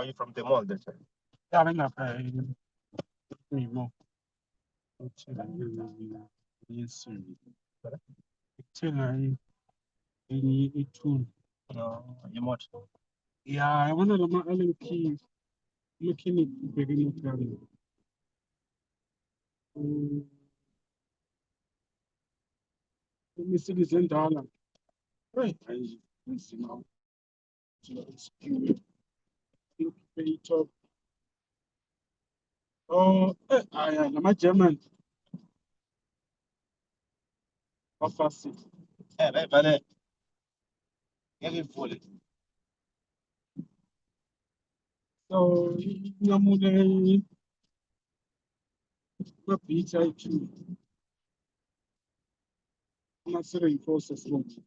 Are you from the mall that time? Ya bengapha kuyimo ukuthenga insimbi. Ukuthenga enye i-tool. No, imoto. Ya, yabona lama Allen key, mechanic ubheke imoto yami. Mercedes endala. Hey, hayi kunzima ukuthi ikhiphe i-top. Oh, aya nama-German bafasile. Bayivale. Ngeke ivule. So inqamule ama-beat ayi-two. Ama-7 4 sesibonile.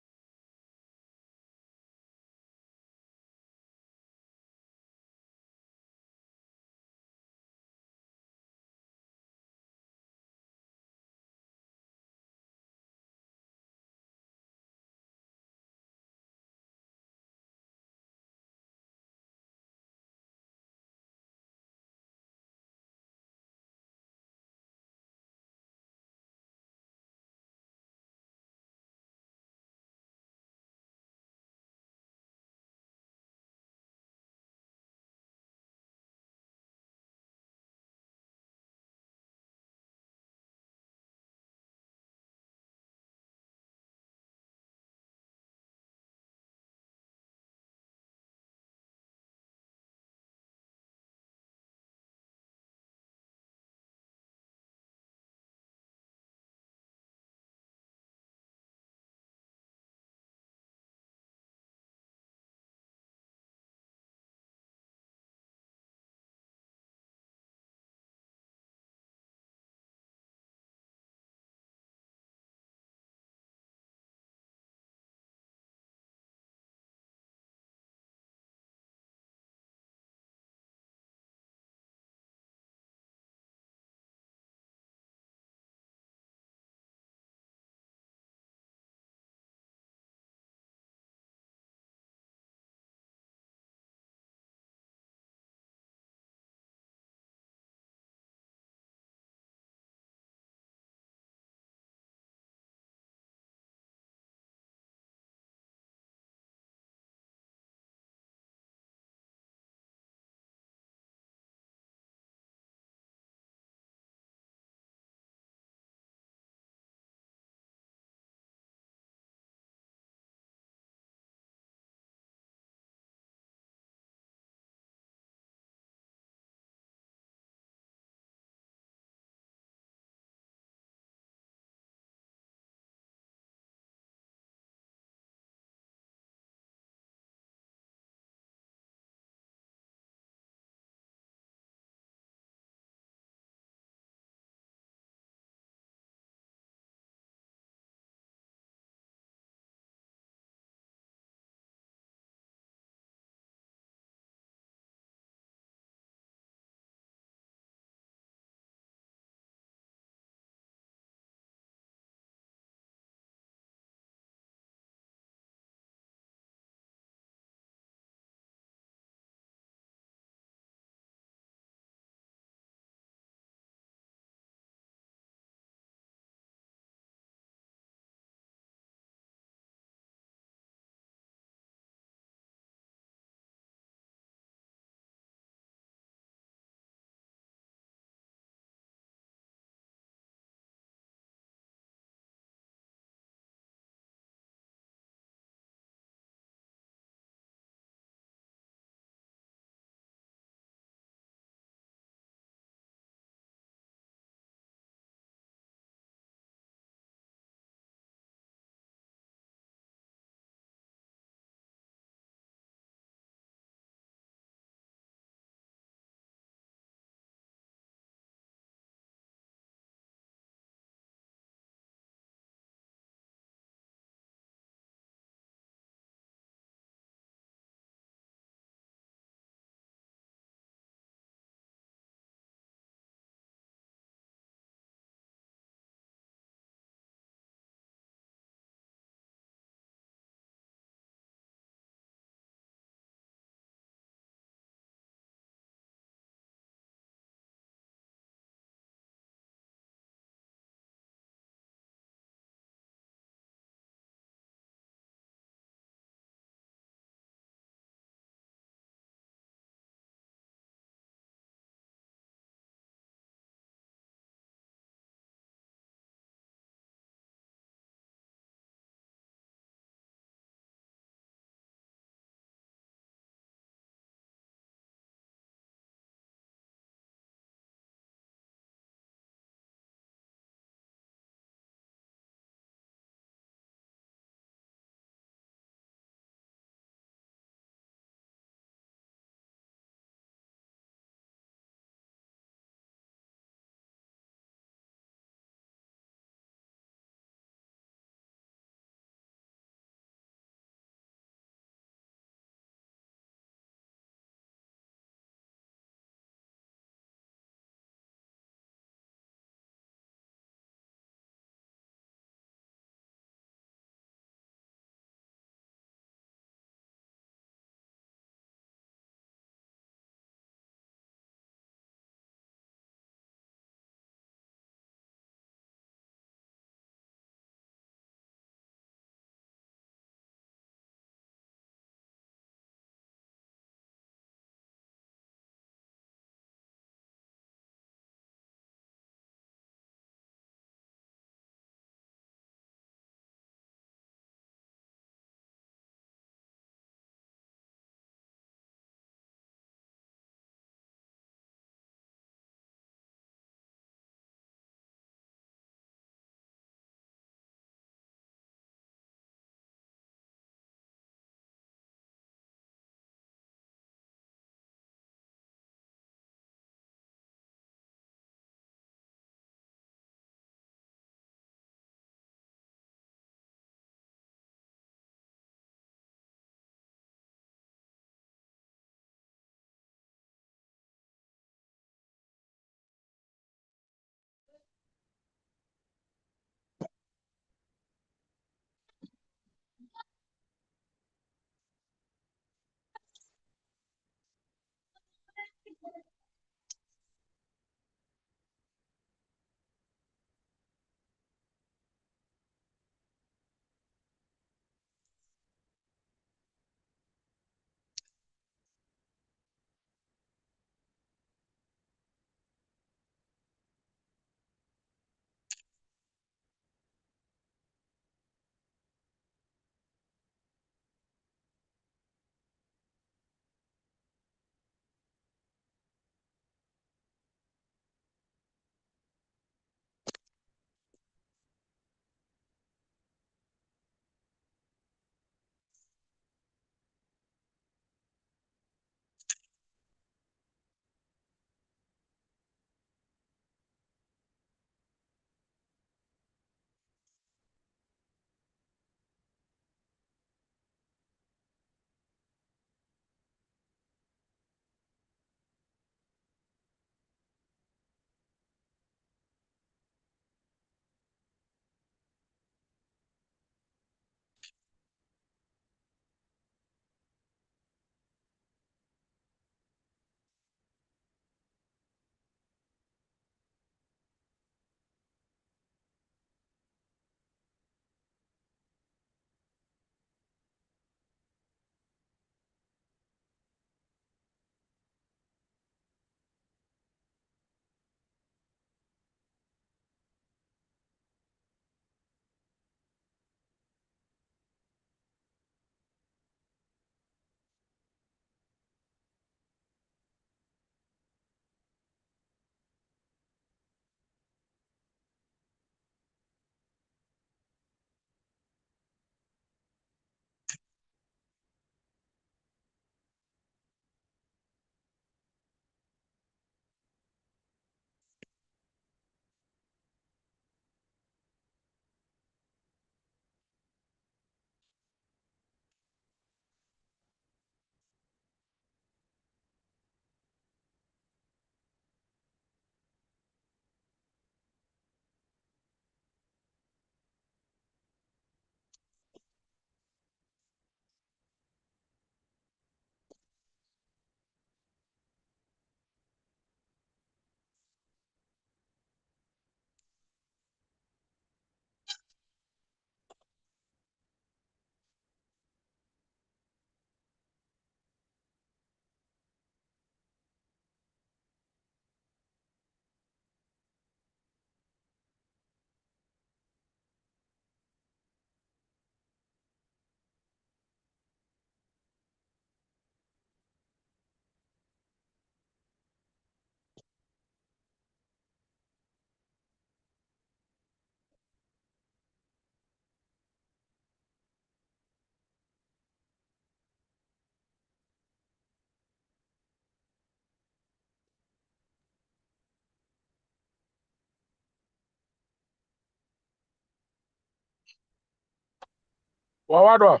Wawadwa.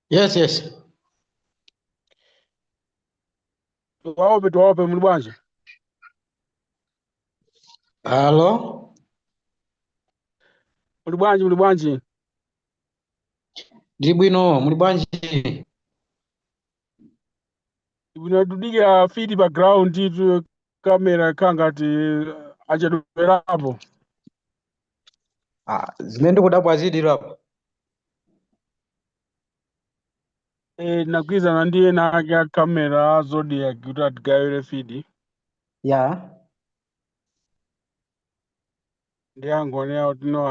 Yes. Tuwaope, tuwaope muli bwanji. Halo, Muli bwanji, muli bwanji. Ndili bwino, muli bwanji? Bwino, feed background itu kamera kangati achedwerapo. Ah, zimene ndikudabwa zidiro apo. Eh, nagwizana ndiye ena ake a kamera a Zodiac kuti atigawire feed. Ya. Ndi angonera kuti no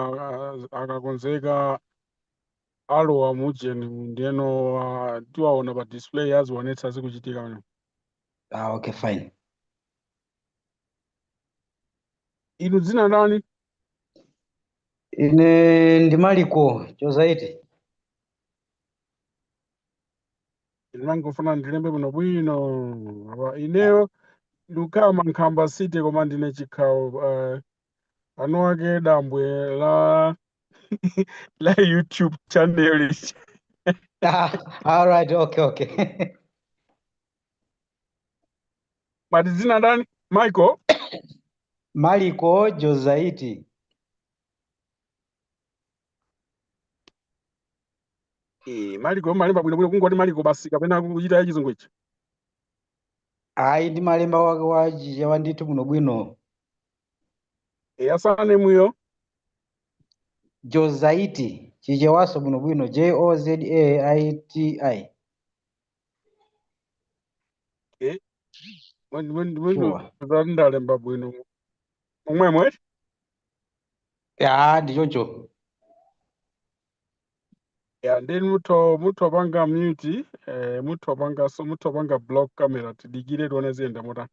akakonzeka alowa mujeni ndiyeno tiwaona pa display azionetsa zikuchitika pano. Ah, okay, fine. Inu dzina ndani? Ine ndi Maliko Chozaiti. Ndimangofuna ndilembe bwino bwino. Apa ineyo ndikukhala Mankhamba City koma ndine Chikhawo anu ake dambwe la YouTube channel ichi. Ah, all right, okay. Mati dzina ndani? Michael? Maliko Jozaiti. Eh, Maliko malemba bwino bwino kungoti Maliko basi kapena kuchita chizungu ichi. Ayi, ndi malemba wake wa Chichewa ndithu bwino bwino. Eh, asane mwiyo. Jozaiti, Chichewaso bwino bwino, Jozaiti. Eh, when Sure. ndalemba bwino. Momwemwe? Ya, ndi choncho. Yeah, then mutopanga mute, mutopanga so mutopanga block camera tidikire tione ziyenda mota.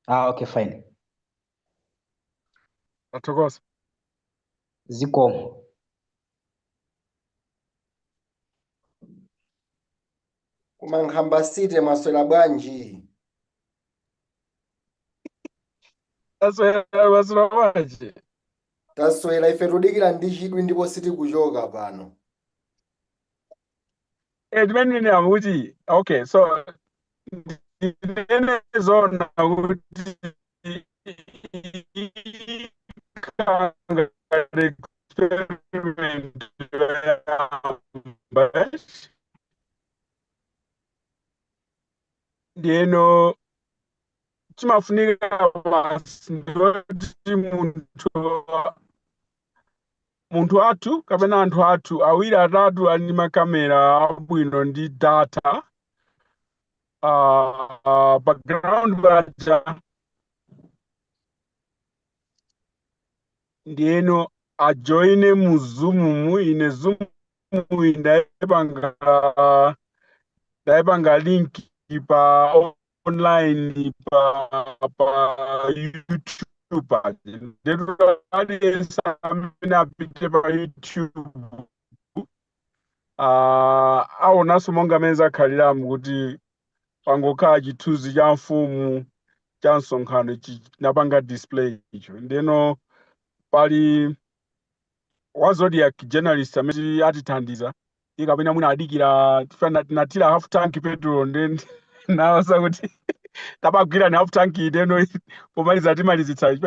Ah, okay, fine. Tathokoza. Zikomo. Kumankhamba City mwaswera bwanji? Aswera maswera bwanji. Taswera ife, tudikira ndi chidwi ndipo sitikuchoka pano. Eh, timene akuti okay, so ndinene zona kuti ikanga experiment yoyamba ndiyeno chimafunika basi ndoti munthu athu kapena anthu athu awiri atatu ali ndi makamera abwino ndi data background baja ndiyeno ajoine mu Zoom mu ine Zoom ndaipanga link pa online pa YouTube paja ndetu aliyense amene apite pa YouTube aonanso monga amene zakhaliramu kuti pangokhala chithunzi cha mfumu cha msonkhano chinapanga display icho. Ndeno pali wa Zodiac journalist amene atithandiza iye kapena mwina adikira tinatira half tank petrol then nawasa kuti tabagwira ni half tank ndeno pomaliza timalizitsa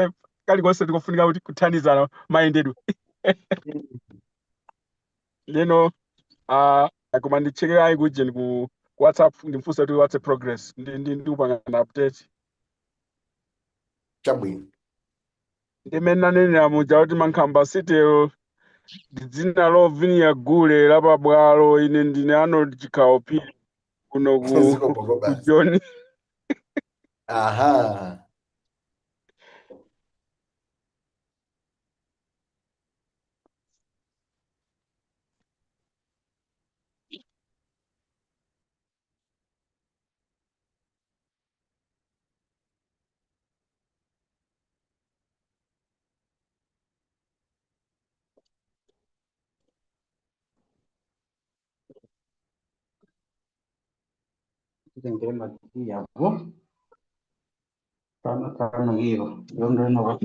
kalikonse tikofunika kuti kuthandizana mayendedwe. Ndeno koma ndicheke ayi kujeni ku WhatsApp ndimfunse kuti what's the progress ndi ndikupangana update. Chabwino. Ndimene nanenera muja kuti Mankhamba City ndi dzina lovinia gule la pabwalo. Ine ndine Arnold Chikhawo Phiri kuno Zikomo ku basi. Joni. Aha. Titengere mati yavo. Tano tano hiyo. Yondo no.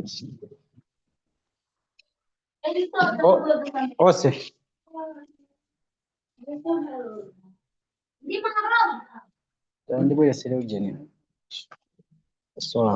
Ose. Ndibweresere ujeni sola.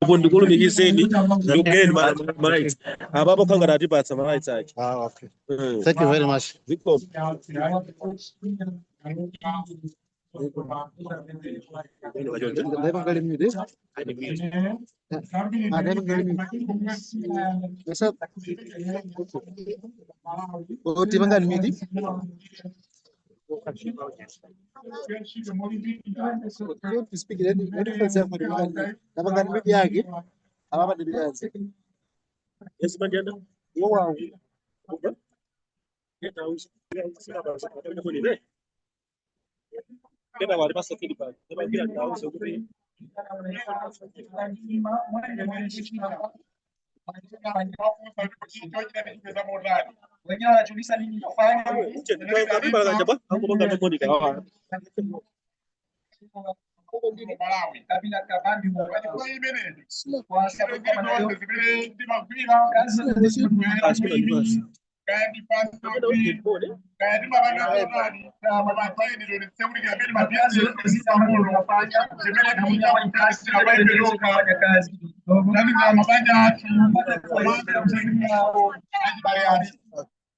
Ndikulumikizeni ndikugeni ma rights apapo khangati atipatsa ma rights ake. Ah, okay. Thank you very much. Zikomo. Ndaipangali mute. Ah, ndaipangali mute. Yes, sir. Oh, tipangani mute. To speak then for example ndapangani mute yake apapa ndilianze. Yes, Mandela. Iwo Kena walipasa feedback. Kila ndauze kuti Wengine wanajiuliza nini tofanya. Kabila Kabambi kwa sababu kama nayo kazi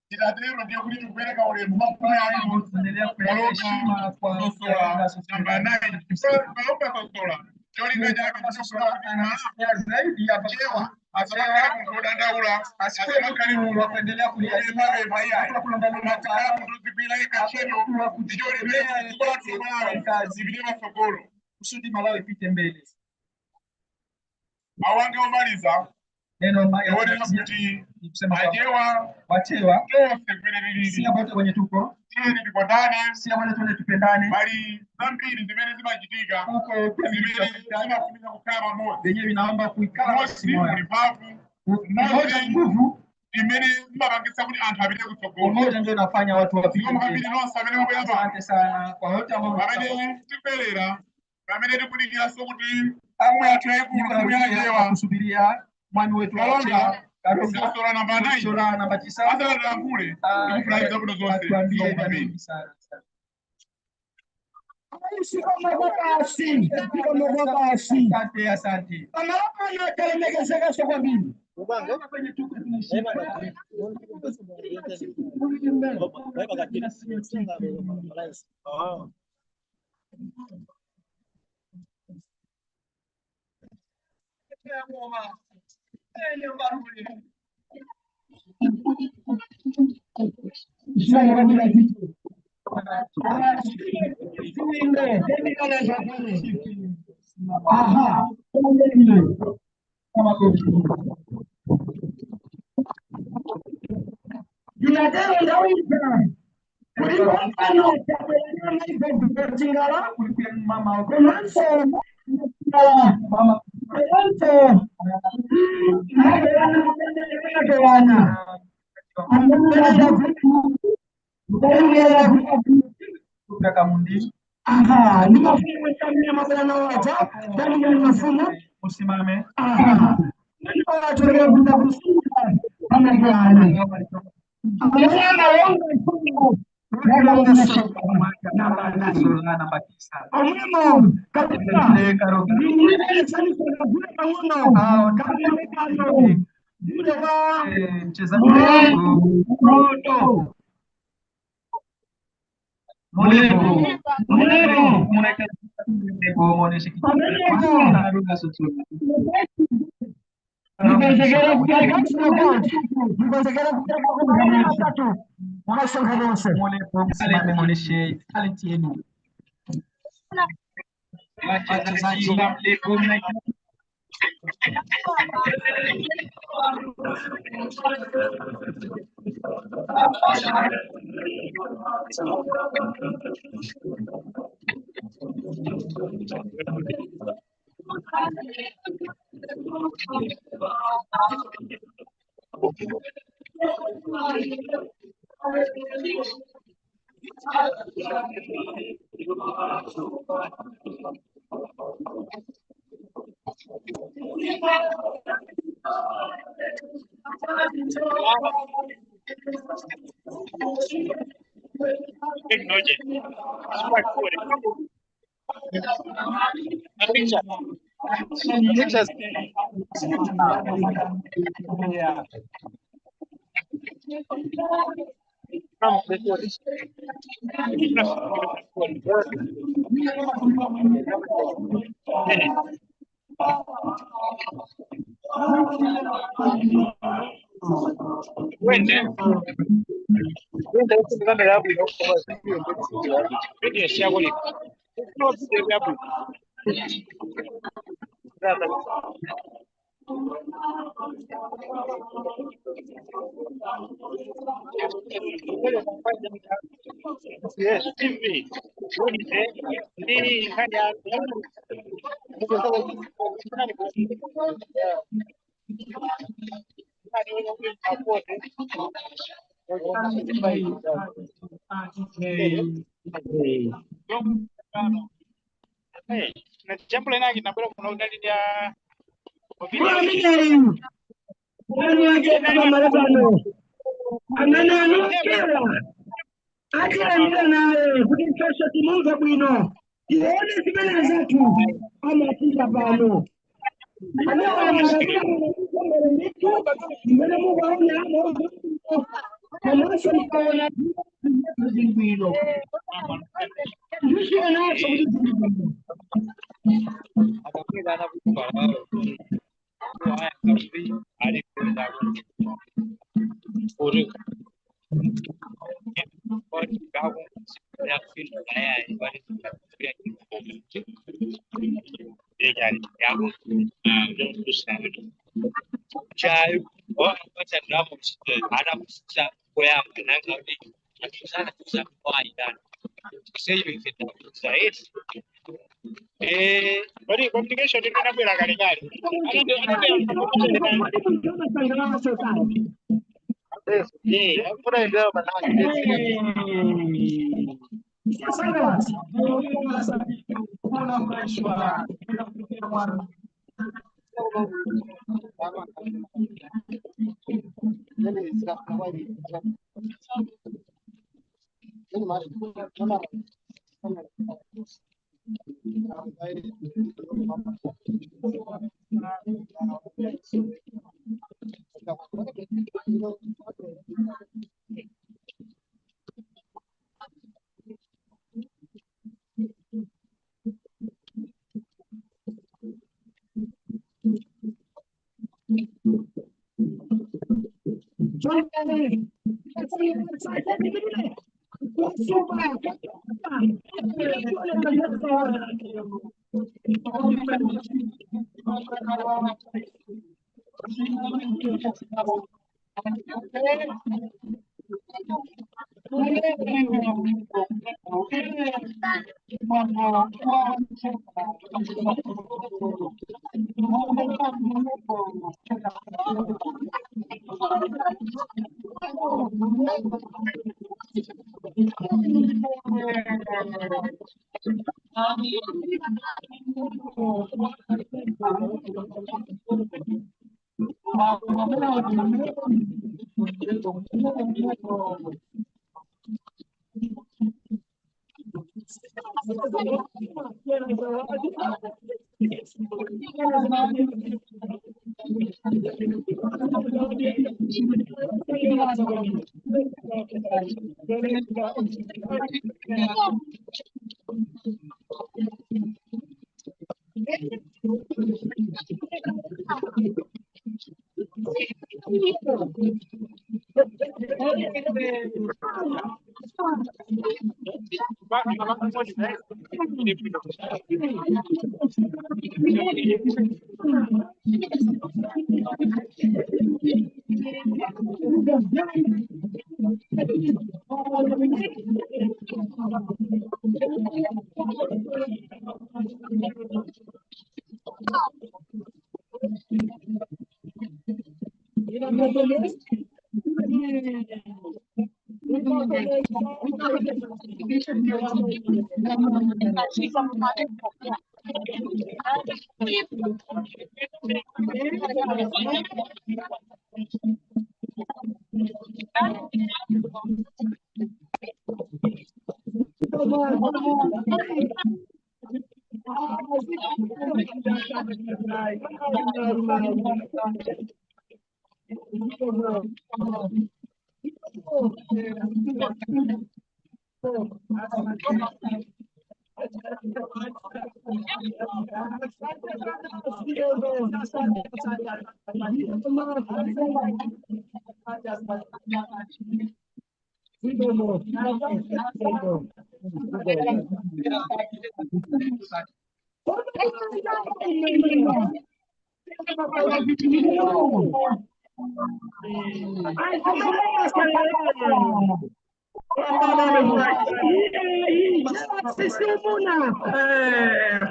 Titatero ndiye kuti tikupereka ulemu makumi awiri Moloka namba 9 Kalonga Sosola cholinga chake chewa asamakhala munthu wodandaula, asamakhala munthu amakhala munthu wodzigwira yekha ntchito ndicholimera dziko lathu Malawi zipite patsogolo kusudi Malawi ipite mbele. Mawu anga omaliza Neno ndionera kuti ni kusema kwamba Achewa Wachewa tonse kumene si tilili ambao kwenye tuko tiyeni tikondane si ambao tuende tupendane pali zambiri zimene zimachitika huko zimene zimafunika kukhala pamodzi. Vyenyewe vinaomba kuikala Umodzi pamoja. muli mphamvu. Umoja ni nguvu. Imene imapangitsa kuti anthu apite kutsogolo. Umoja ndio inafanya watu wafike Zikomo mbele. kwambiri nonse amene mwabwera pano. Asante sana kwa wote ambao Pamene tikubwerera, pamene tikudikiranso kuti mfumu yathu yayikulu, mfumu ya Achewa kusubiria mwami wetu wa Kalonga Achewa Kalonga Sosola namba 9 Sosola namba 9 asanatilankhule, ndikufuna zabwino zonse. atuambie Zikomo kwambiri. mengi sana. Asante, asante. Ubange. Kwenye tuko tunaishi. Usimame. Namba 9. Mchezaji Muoneshe talent yenu. Wachezaji wa Mleko Pictures. Amene anokera atilandira naye kuti mfeso timumve bwino tione zimene zathu amachita pano ndithu mmene mukaona komanso mukaona zili bwino ndizionaso kuti zili bwino.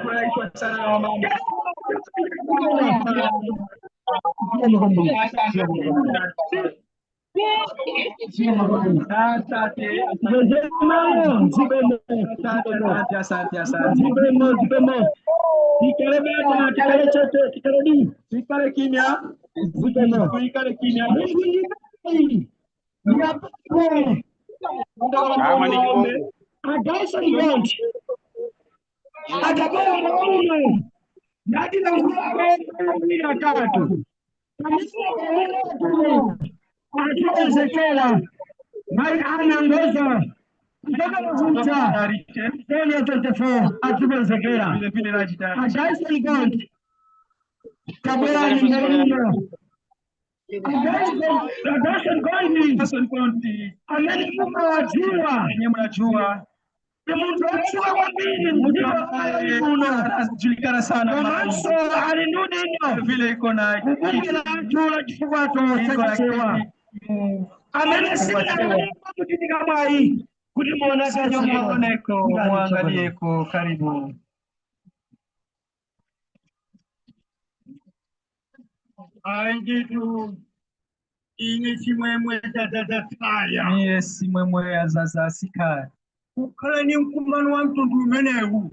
Furahishwa sana na wamama. Asante, asante, asante, asante. Tuikale kimya, tuikale kimya. Kama ni kibongo. Vile vile najitayarisha. Nelson Conti, yenyewe mnajua mtu ambaye anajulikana sana vile iko na muoneko, muangalieko, karibu. Anjitu ine chimwemwe chatatataya Mie si mwemwe azazasika kukhala ni mkumano wa mtundu umenewu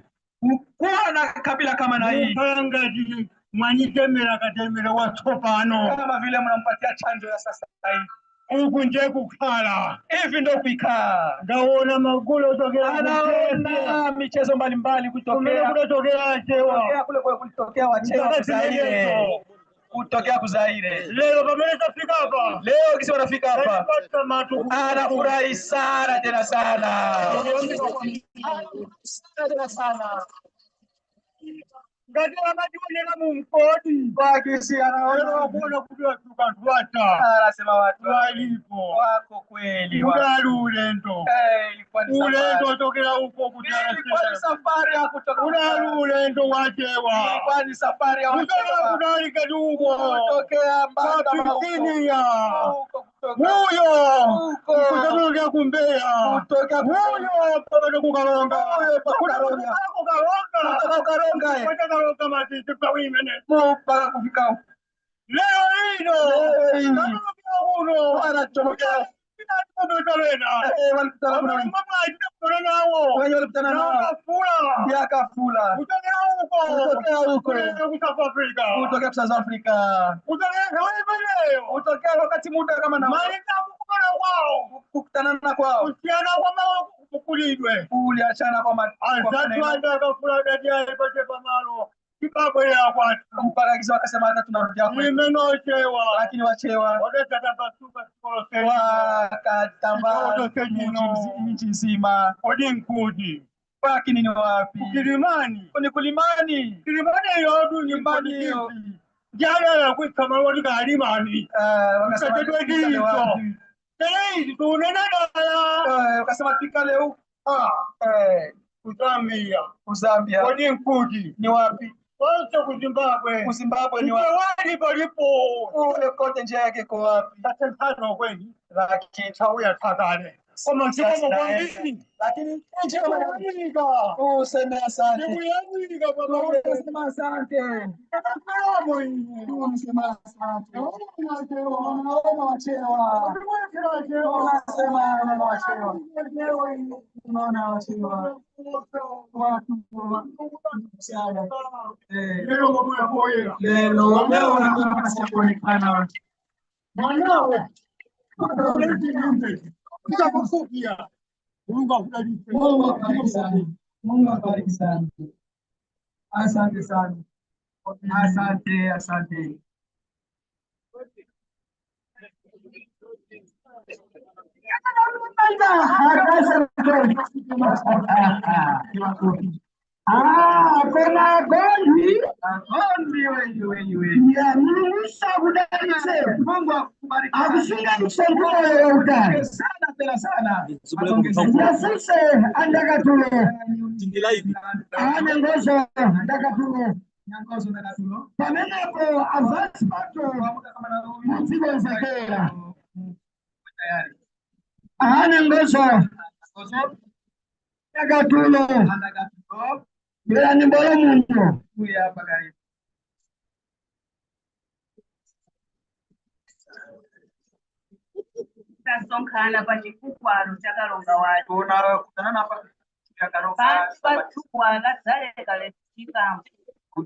kuwa na kabila kama na hii, kukhala ngati mwanitemera katemera watsopano kama vile mnampatia chanjo ya sasa hivi uku nje kukhala hivi, ndo kuikaa. ndaona magulu ochokera Anaona michezo mbalimbali kumene kutokea kudachokera achewa kutokea kule kule kulitokea wachewa Mpaka kuzaire zimenezo. kutokea kuzaire. Lero pamene tafika apa Leo kisi wanafika hapa, tatipata matu anafurahi sana tena sana tena sana ngati amationera mu mkodi wakisi anaona lero wakuona kuti watu kanthu wata anasema watu walipo wako kweli wako. udali ulendo Eh, ilikuwa ni ulendo safari, ochokera uko kuti ilikuwa ni safari ya kutoka udali ulendo wachewa ilikuwa ni safari ya kuchokera wachewa kudali kati uko kutokea mbali kama huko Abisinia huko kutoka huyo huko kutokea kumbeya kutoka huyo mpaka kukalonga huyo mpaka Karonga kukalonga kutoka Karonga kutoka matiti pawimene mpaka kufika huko. leo ino Leo hii katokea kuno wanachomokea kutotalena walikutana kuna wengi kutana nawo wenye walikutana nao nakafula yakafula kutokea huko kutokea huko kutokea ku South Africa kutokea South Africa kutokea imeneyo kutokea wakati muda kama na malinga kukutana kwao kukutana na kwao kusiyana kwa makulidwe kuliachana kwa kwa azatu maneno anda akafula dadiaye pache pamalo kibabwera kwatu mpaka kisa wakasema hata tunarudia kwetu, imenochewa lakini wachewa wadetatampasuka sikolo wakatambaa Chino. nchi nzima. kodi nkuti Lakini ni wapi? kilimani Ni kulimani, kilimani yodu Kilimani hiyo. jalala kwitsamalo wati kalimani Wakasema Mkatedwe tukale ndizo. wapi? teleizi tunene dala Wakasema tukale huku kuzambia Kuzambia kodi nkuti ni wapi? konse ku Zimbabwe Kuzimbabwe ni wapi? mtewali palipo Kule kote njia yake iko wapi? tatentano kweni Lakini tauya takale koma Sasa zikomo naenda. kwambiri Lakini nchi kama ndikuyamika useme asante, ndikuyamika pamene useme asante, ndakakhalamo ine useme asante. Unaona wachewa, unasema unaona wachewa, unaona wachewa watu sana. lero kwamuyakoyera Leo leo wanakuwa nafasi ya kuonekana mwanawe Mungu akudalise. Mungu akubariki sana. Mungu akubariki sana. Asante sana. Asante, asante. Ah, kona gondi Gondi wengi wengi wengi. ya Mulungu akudalitse. Mungu akubariki. Akusunga msongolo ya utali. Sana tena sana. Ndasise andakatulo. Tindi live. Ane ngozo ndakatulo. Nyangozo ndakatulo. Pamenepo avasi pato mudzikonzekera. Tayari. Ane ngozo Ngozo ndakatulo. ndakatulo. Bwerani mbolo muno. Huyu hapa karibu. Tasonkhana pa chifukwalo cha kalonga wathu. Tunakutana hapa ya Karonga Pansi pa thukuwa la Dzaleka Refugee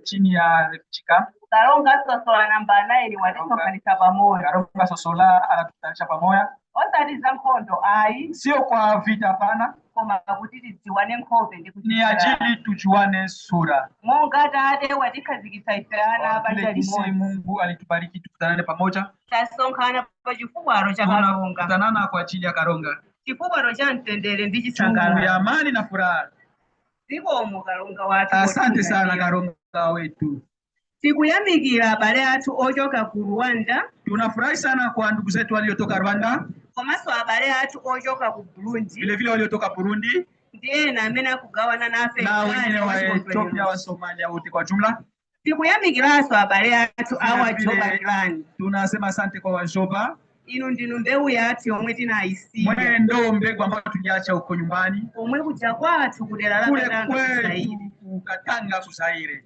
chini ya refugee camp. Kalonga Sosola namba 9 watisonkhanitsa pamoja. Karonga Sosola anatukutanisha pamoja, Osati za nkhondo ayi, sio kwa vita, hapana, koma kuti tidziwane nkhope ndi ni kuchitirana. ajili tujuane sura. Monga Tate watikhazikitsa ife ana a Kwa banja vile jinsi limodzi. Mungu alitubariki tukutanane pamoja, Tasonkhana pa chifukwalo cha Kalonga. tunakutanana kwa ajili ya Karonga, Chifukwalo cha mtendere ndi chungu ya chisangalalo. amani na furaha. Zikomo Kalonga wathu. Asante sana potifungatira. Karonga wetu, Tikuyamikira abale athu ochoka ku Rwanda tunafurahi sana kwa ndugu zetu waliotoka Rwanda, komanso abale athu ochoka ku Burundi vile vile waliotoka Burundi ndi ena amene akugawana nafe na wengine mkate wa wa Ethiopia, chikondwerero. wa Somalia, wote kwa jumla. Tikuyamikiranso abale athu Vile awa vile Joba clan. tunasema asante kwa Wajoba, Inu ndinu mbewu yathu yomwe tinayisiya mwendo mbegu ambayo tuliacha huko nyumbani komwe kuja kwathu kudera la kule Katanga ku Zaire. kwetu Katanga kuzaire.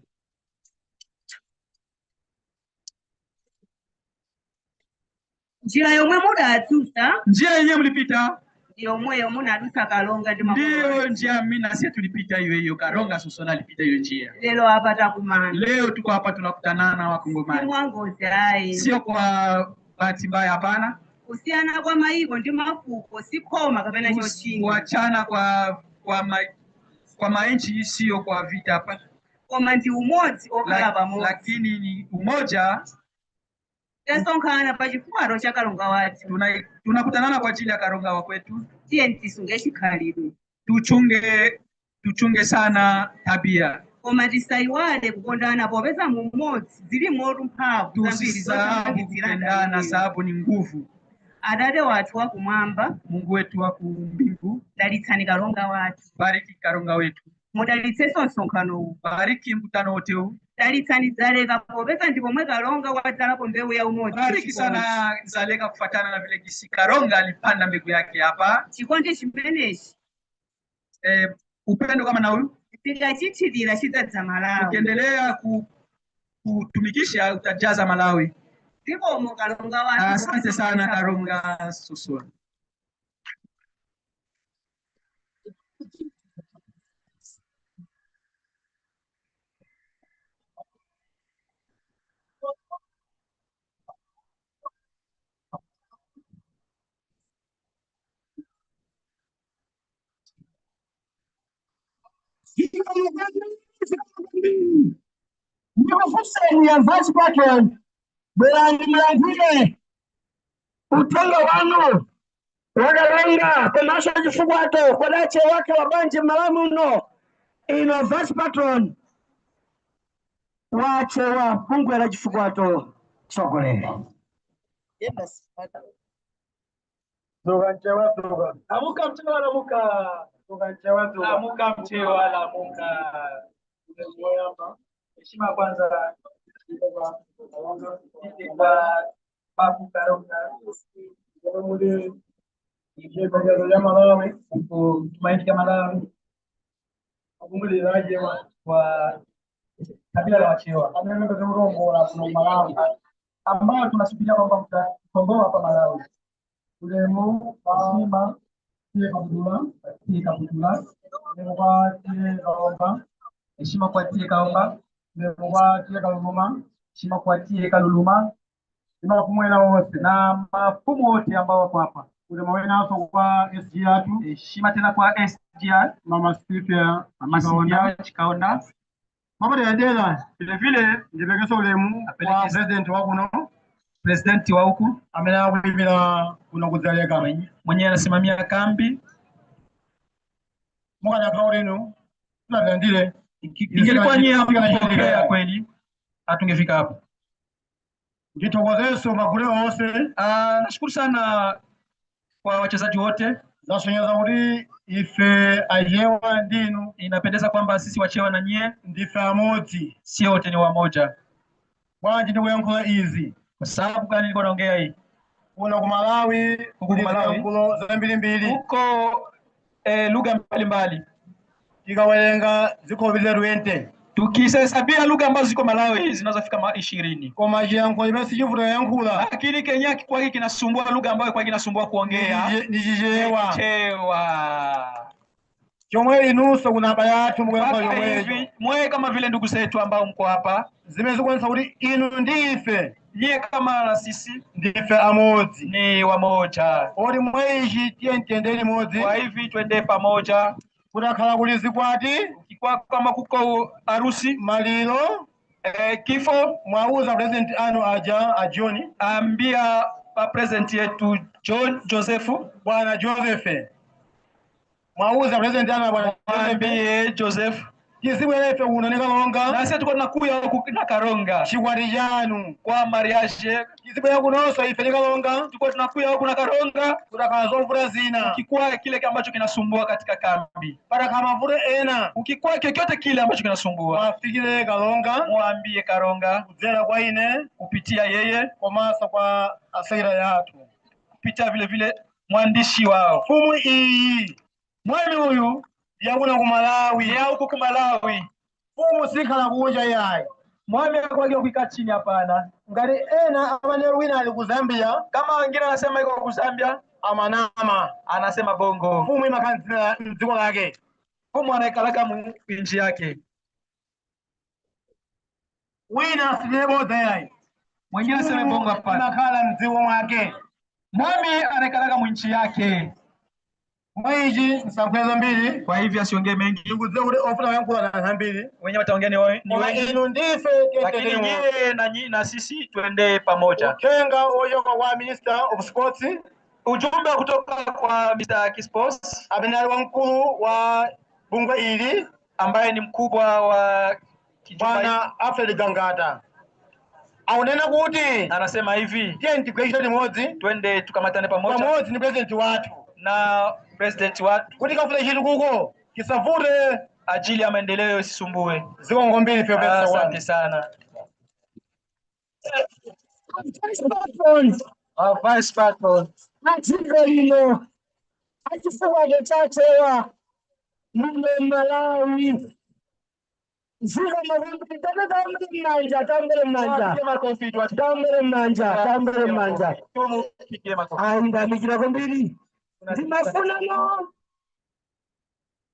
Njira yomwe mudatsutsa Njia yenyewe mlipita ndi yomweyo munadutsa Kalonga ndi makolo ndiyo athu. njia mimi na sisi tulipita hiyo hiyo. Karonga Sosola alipita hiyo njia. Lero apa takumana Leo tuko hapa tunakutanana si Wakongomani, mwangozi ayi. sio kwa bahati mbaya, hapana. Kusiyana kwa mayiko ndi mafuko si khoma kapena chochinga, Kuachana kwa manchi sio kwa vita, hapana, koma ndi umodzi okhala pamodzi. lakini ni umoja. Tasonkhana pa chifukwalo cha Kalonga wathu. Tunakutanana kwa ajili ya Karonga wa kwetu. Tiye tisunge chikhalidwe, Tuchunge sana tabia, koma tisayiwale kukondana popeza mu umodzi zilimo mphamvu zambiri tusisahau zothamangitsirana kupendana, iweyo. sababu ni nguvu. Atate wathu wakumwamba, Mungu wetu wa kumbingu, dalitsani Kalonga wathu, bariki Karonga wetu, mudalitsenso msonkhano uwu, bariki mkutano wote huu, dalitsani Dzaleka popeza ndi pomwe Kalonga wadzalapo mbewu ya umodzi ndi bariki chikondi. sana Zaleka kufatana na vile gisi Karonga alipanda mbegu yake hapa. Chikondi chimenechi Upendo kama na huyu tikachithirira chidzadza Malawi. ukiendelea kutumikisha utajaza Malawi. Zikomo Kalonga wathu Asante sana potisonkhanitsa pamodzi. Karonga Sosola. Ndikufunseni ya vice patron, bwerani mulankhule uthenga wanu wakalonga komanso chifukwato kwadache wake wa banja Malawi muno. Ino vice patron wache wa bungwe la chifukwato tsogolera. Dzuka mchewa dzuka. Lamuka mchewa, lamuka. Dzuka mchewa dzuka. Lamuka mchewa, lamuka. Heshima kwanza ije kwa Babu Karonga Ya Malawi. kutumaini ya Malawi kwa kabila la Wachewa Malawi. ambayo tunasubiria kwamba mtakomboa hapa Malawi. Ulemu, heshima, tie Kabudula, Tie Kabudula, ulemu kwa tie Kaomba, heshima kwa Tie Kaomba, ulemu kwa tie Kaluluma, heshima kwa Tie Kaluluma ni mafumu ena wose na mafumu wote ambao wako hapa. ulemu wenaso kwa SG atu Heshima tena kwa SGR Mama Sylvia Mama Chikaonda Sylvia Chikaonda Mwapaderadera Vile vile ndipekenso ulemu kwa Apelekeza. president wakuno presidenti wa huku amene akuyimira kuno kudzaleka. Mwenyewe anasimamia kambi. Mukanakhala kuti inu tilandire Ingelikuwa nyie hamkupokea kweli, hatungefika hapo. Ndithokozenso magule onse. Nashukuru sana kwa wachezaji wote. Zasonyeza kuti ife achewa ndinu Inapendeza kwamba sisi wachewa na nyie ndife amodzi. sio wote ni wamoja. Bwanji ndikuyankhula izi? Kwa sababu gani nilikuwa naongea hii? Kuno ku Malawi Huku kuli Malawi. ziyankhulo zambirimbiri. Huko lugha mbalimbali, Tikawerenga zikhovilira 20, tukihesabia lugha ambazo ziko Malawi zinazofika 20, koma chiyankhulo chimene sichivuta kuyankhula lakini Kenya kwake kinasumbua, lugha ambayo kwake inasumbua kuongea ni Chichewa, Chewa. chomwe inunso kuna abale athu mukuyankhula Mpaka chomwecho, hivi mwe kama vile ndugu zetu ambao mko hapa, zimene zikuonetsa kuti inu ndi ife nyie kama na sisi ndife amodzi. ni wamoja. Oti mwe ichi tiye tiyende limodzi, Kwa hivi twende pamoja, kuti akhala kuli zikwati, kwa kama kuko harusi, maliro, kifo, mwauza president anu aja a John, ambia pa president yetu John Joseph, bwana Joseph, mwauza president anu bwana Joseph, mwambie Joseph tizibwera ife kuno ni Kalonga na sisi tuko tunakuya huku na Karonga chikwati chanu, kwa mariage, tizibwera kunonso ife ni Kalonga tuko tunakuya huku na Karonga kuti akhala zovuta zina, ukikuwa kile ambacho kinasumbua katika kambi, patakhala mavuto ena ukikuwa chochote kile ambacho kinasumbua, mwafikire Kalonga mwambie Karonga kudzera kwa ine kupitia yeye, komanso kwa asekretari athu. kupitia vile vile mwandishi wao. Mfumu iyi Mwami huyu yakuno ku Malawi, ni huku ku Malawi. mfumu sikhala kunja iyayi. Mwami hakuwaga kuikaa chini, hapana. Ngati ena amene wina ali ku Zambia Kama wengine anasema iko ku Zambia, amanama, anasema bongo. mfumu imakhala mdziko lake. Mfumu anaikalaka mu nchi yake, Wina asinebodza iyayi, mwingine aseme bongo, hapana. imakhala mdziko mwake. Mwami anaikalaka mu nchi yake. Mwa ichi nsankhuya zambiri, Kwa hivyo asiongee mengi, ndikudziwa kuti ofuna kuyankhula na anthu ambiri, wenyewe wataongea ni koma wengi, inu ndife lakini tiyendere limodzi. nyie na sisi tuende pamoja. Uthenga ochoka kwa Minister of Sports Ujumbe kutoka kwa Mr. Kispos amene ali wamkulu wa bungwe ili, ambaye ni mkubwa wa kijumba hiki, bwana Alfred Gangata, akunena kuti anasema hivi, tiye tigwire ntchito limodzi twende tukamatane pamoja pamodzi ndi president wathu na president watu kuti kafuna chitukuko chisavute. ajili ya maendeleo isisumbue. Zikomo mbiri ife Asante sana. Vice patron adziko lino achifukwa chachewa muno Malawi ziko makumbiri tate tambere m'manja, tambere m'manja, Tupige makofi, tambere m'manja, tambere m'manja. tupige makofi. Ayindamikira kwambiri. Ndimafunano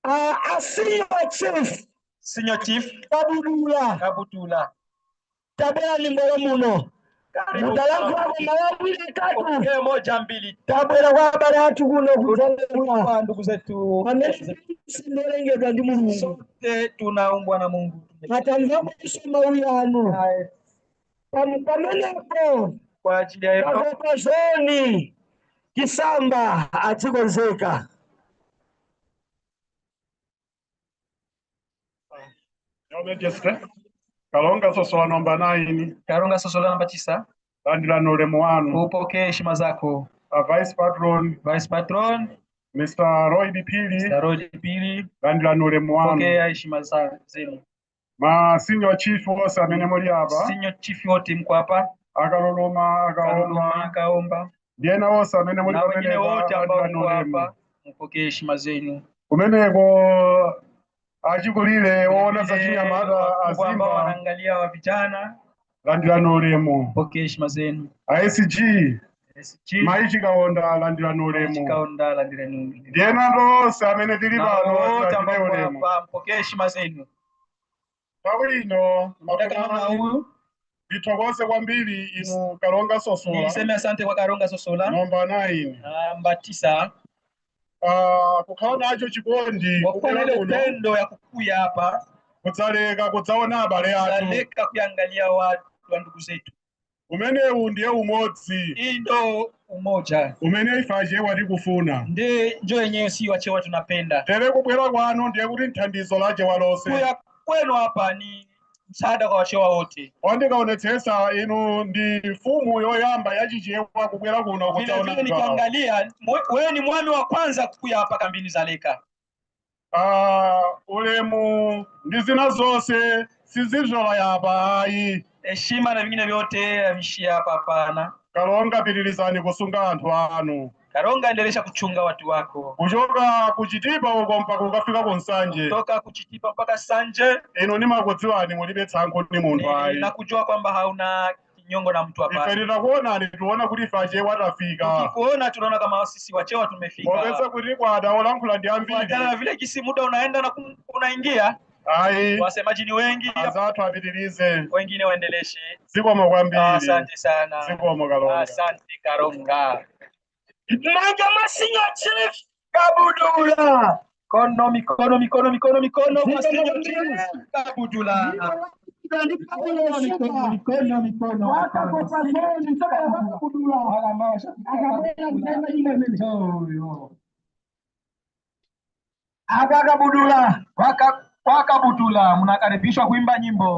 a senior chief Senior Chief Kabudula, Kabutula. tabera mbolo muno Karibu. mutalankhulako Malawi litatu. Ongea moja mbili Tabwera kwa abale athu kuno kudzalekula kwa ndugu zetu, amene sindolengedwa ndi Mulungu, sote tunaumbwa na Mungu. atamvaponso mawu anu pamenepo Kwa ajili ya hiyo pakopazoni kisamba achikonzeka. Your Majesty, Kalonga Sosola namba 9, Karonga Sosola namba 9, landirani ulemu wanu. upokee heshima zako. A Vice Patron, Vice Patron Mr. Roy Pili, Mr. Roy Pili, landirani ulemu wanu. pokea heshima zenu. Ma senior chief wonse amene muli apa, Senior Chief wote mko hapa, akaloloma, Kaloloma, akaomba, Kaomba ndi ena onse amene muli na wengine pamenepa, wote ambao landirani mko ulemu. hapa, mpokee heshima zenu. Kumeneko achikulire woona za Vile chinyamata wakubwa ambao azimba, wanaangalia wa vijana, landirani ulemu. pokee heshima zenu. A SG, SG Maichi Kaonda, landirani ulemu. Kaonda, landirani ulemu. Ndi ena onse amene tili Na pano, wote tilandire ambao mko ulemu. hapa, mpokee heshima zenu. Nthawi ino Muda kama mafuna huyu ndithokoze kwambiri inu Kalonga Sosola niseme asante kwa Karonga Sosola namba 9 namba 9 kukhala nacho chikondi kwa kuwa na kubwera ile kuno upendo ya kukuya hapa. Kudzaleka kudzaona abale athu. Zaleka kuangalia watu wa ndugu zetu. Umenewu ndiye umodzi Hii ndo umoja umene ife achewa tikufuna. Ndi njo yenyewe si wachewa tunapenda. Tere kubwera kwanu ndiye kuti nthandizo la achewa lonse. Kuya kwenu hapa ni msaada kwa wachewa wote. Wandikaonetsetsa inu ndi mfumu yoyamba yachichewa kubwera kuno Vile kudzaona vile anthu awa. nikiangalia wewe ni mwami wa kwanza kukuya hapa kambini Zaleka. Ah, ulemu ndi zina zonse sizivyola yapa ayi. Heshima na vingine vyote havishia hapa, hapana. Kalonga pitirizani kusunga anthu anu. Karonga, endelesha kuchunga watu wako. Kuchoka kuchitipa uko mpaka ukafika ku Nsanje. Kutoka kuchitipa mpaka Sanje. Inu nimakudziwani mulibe tsankho ndi munthu ayi. Nakujua kwamba hauna kinyongo na mtu Ife hapana. titakuonani tiona kuti ife achewa tafika. Tukikuona tunaona kama sisi wachewa tumefika. Popeza kuti kwada olankhula ndi ambiri. Kufuatana na vile kisi muda unaenda na unaingia. Ayi. Wasemaji ni wengi. Azathu apitirize. Wengine waendeleshe. Zikomo kwambiri. Asante sana. Zikomo Kalonga. Asante Karonga. Manja Senior Chief Kabudula. Mikono mikono mikono mikono mikono kwa Senior Chief Kabudula. Mikono mikono mikono. Akakabudula. Kwa Kabudula mnakaribishwa kuimba nyimbo.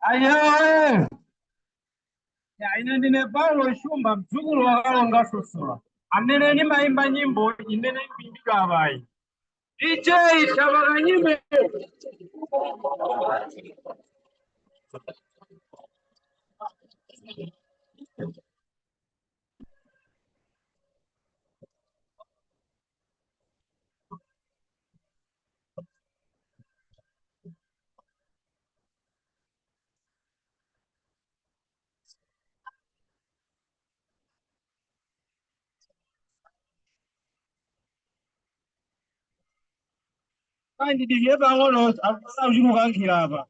Ayo. Ya, ine ndine Paulo Shumba mdzukulu wa Kalonga Sosola amene ndimayimba nyimbo imene ikuimbidwa apayi. DJ Shabaka nyimbo. Kandi DJ pang'ono akuchulukankhira apa.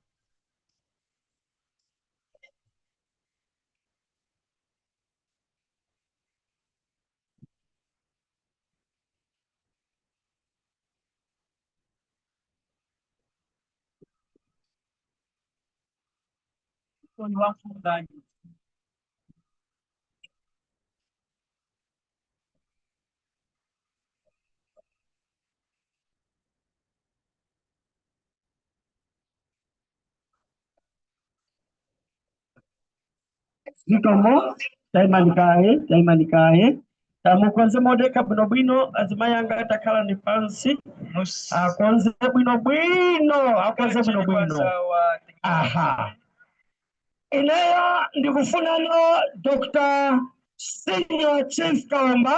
Zikomo tayimanikaye tayimanikaye tamukonze modeka bwino bwino azimayi anga atakhala ni pansi akonze bwino bwino akonze bwino bwino. Aha, ineyo ndikufunano Dr. Senior Chief Kaomba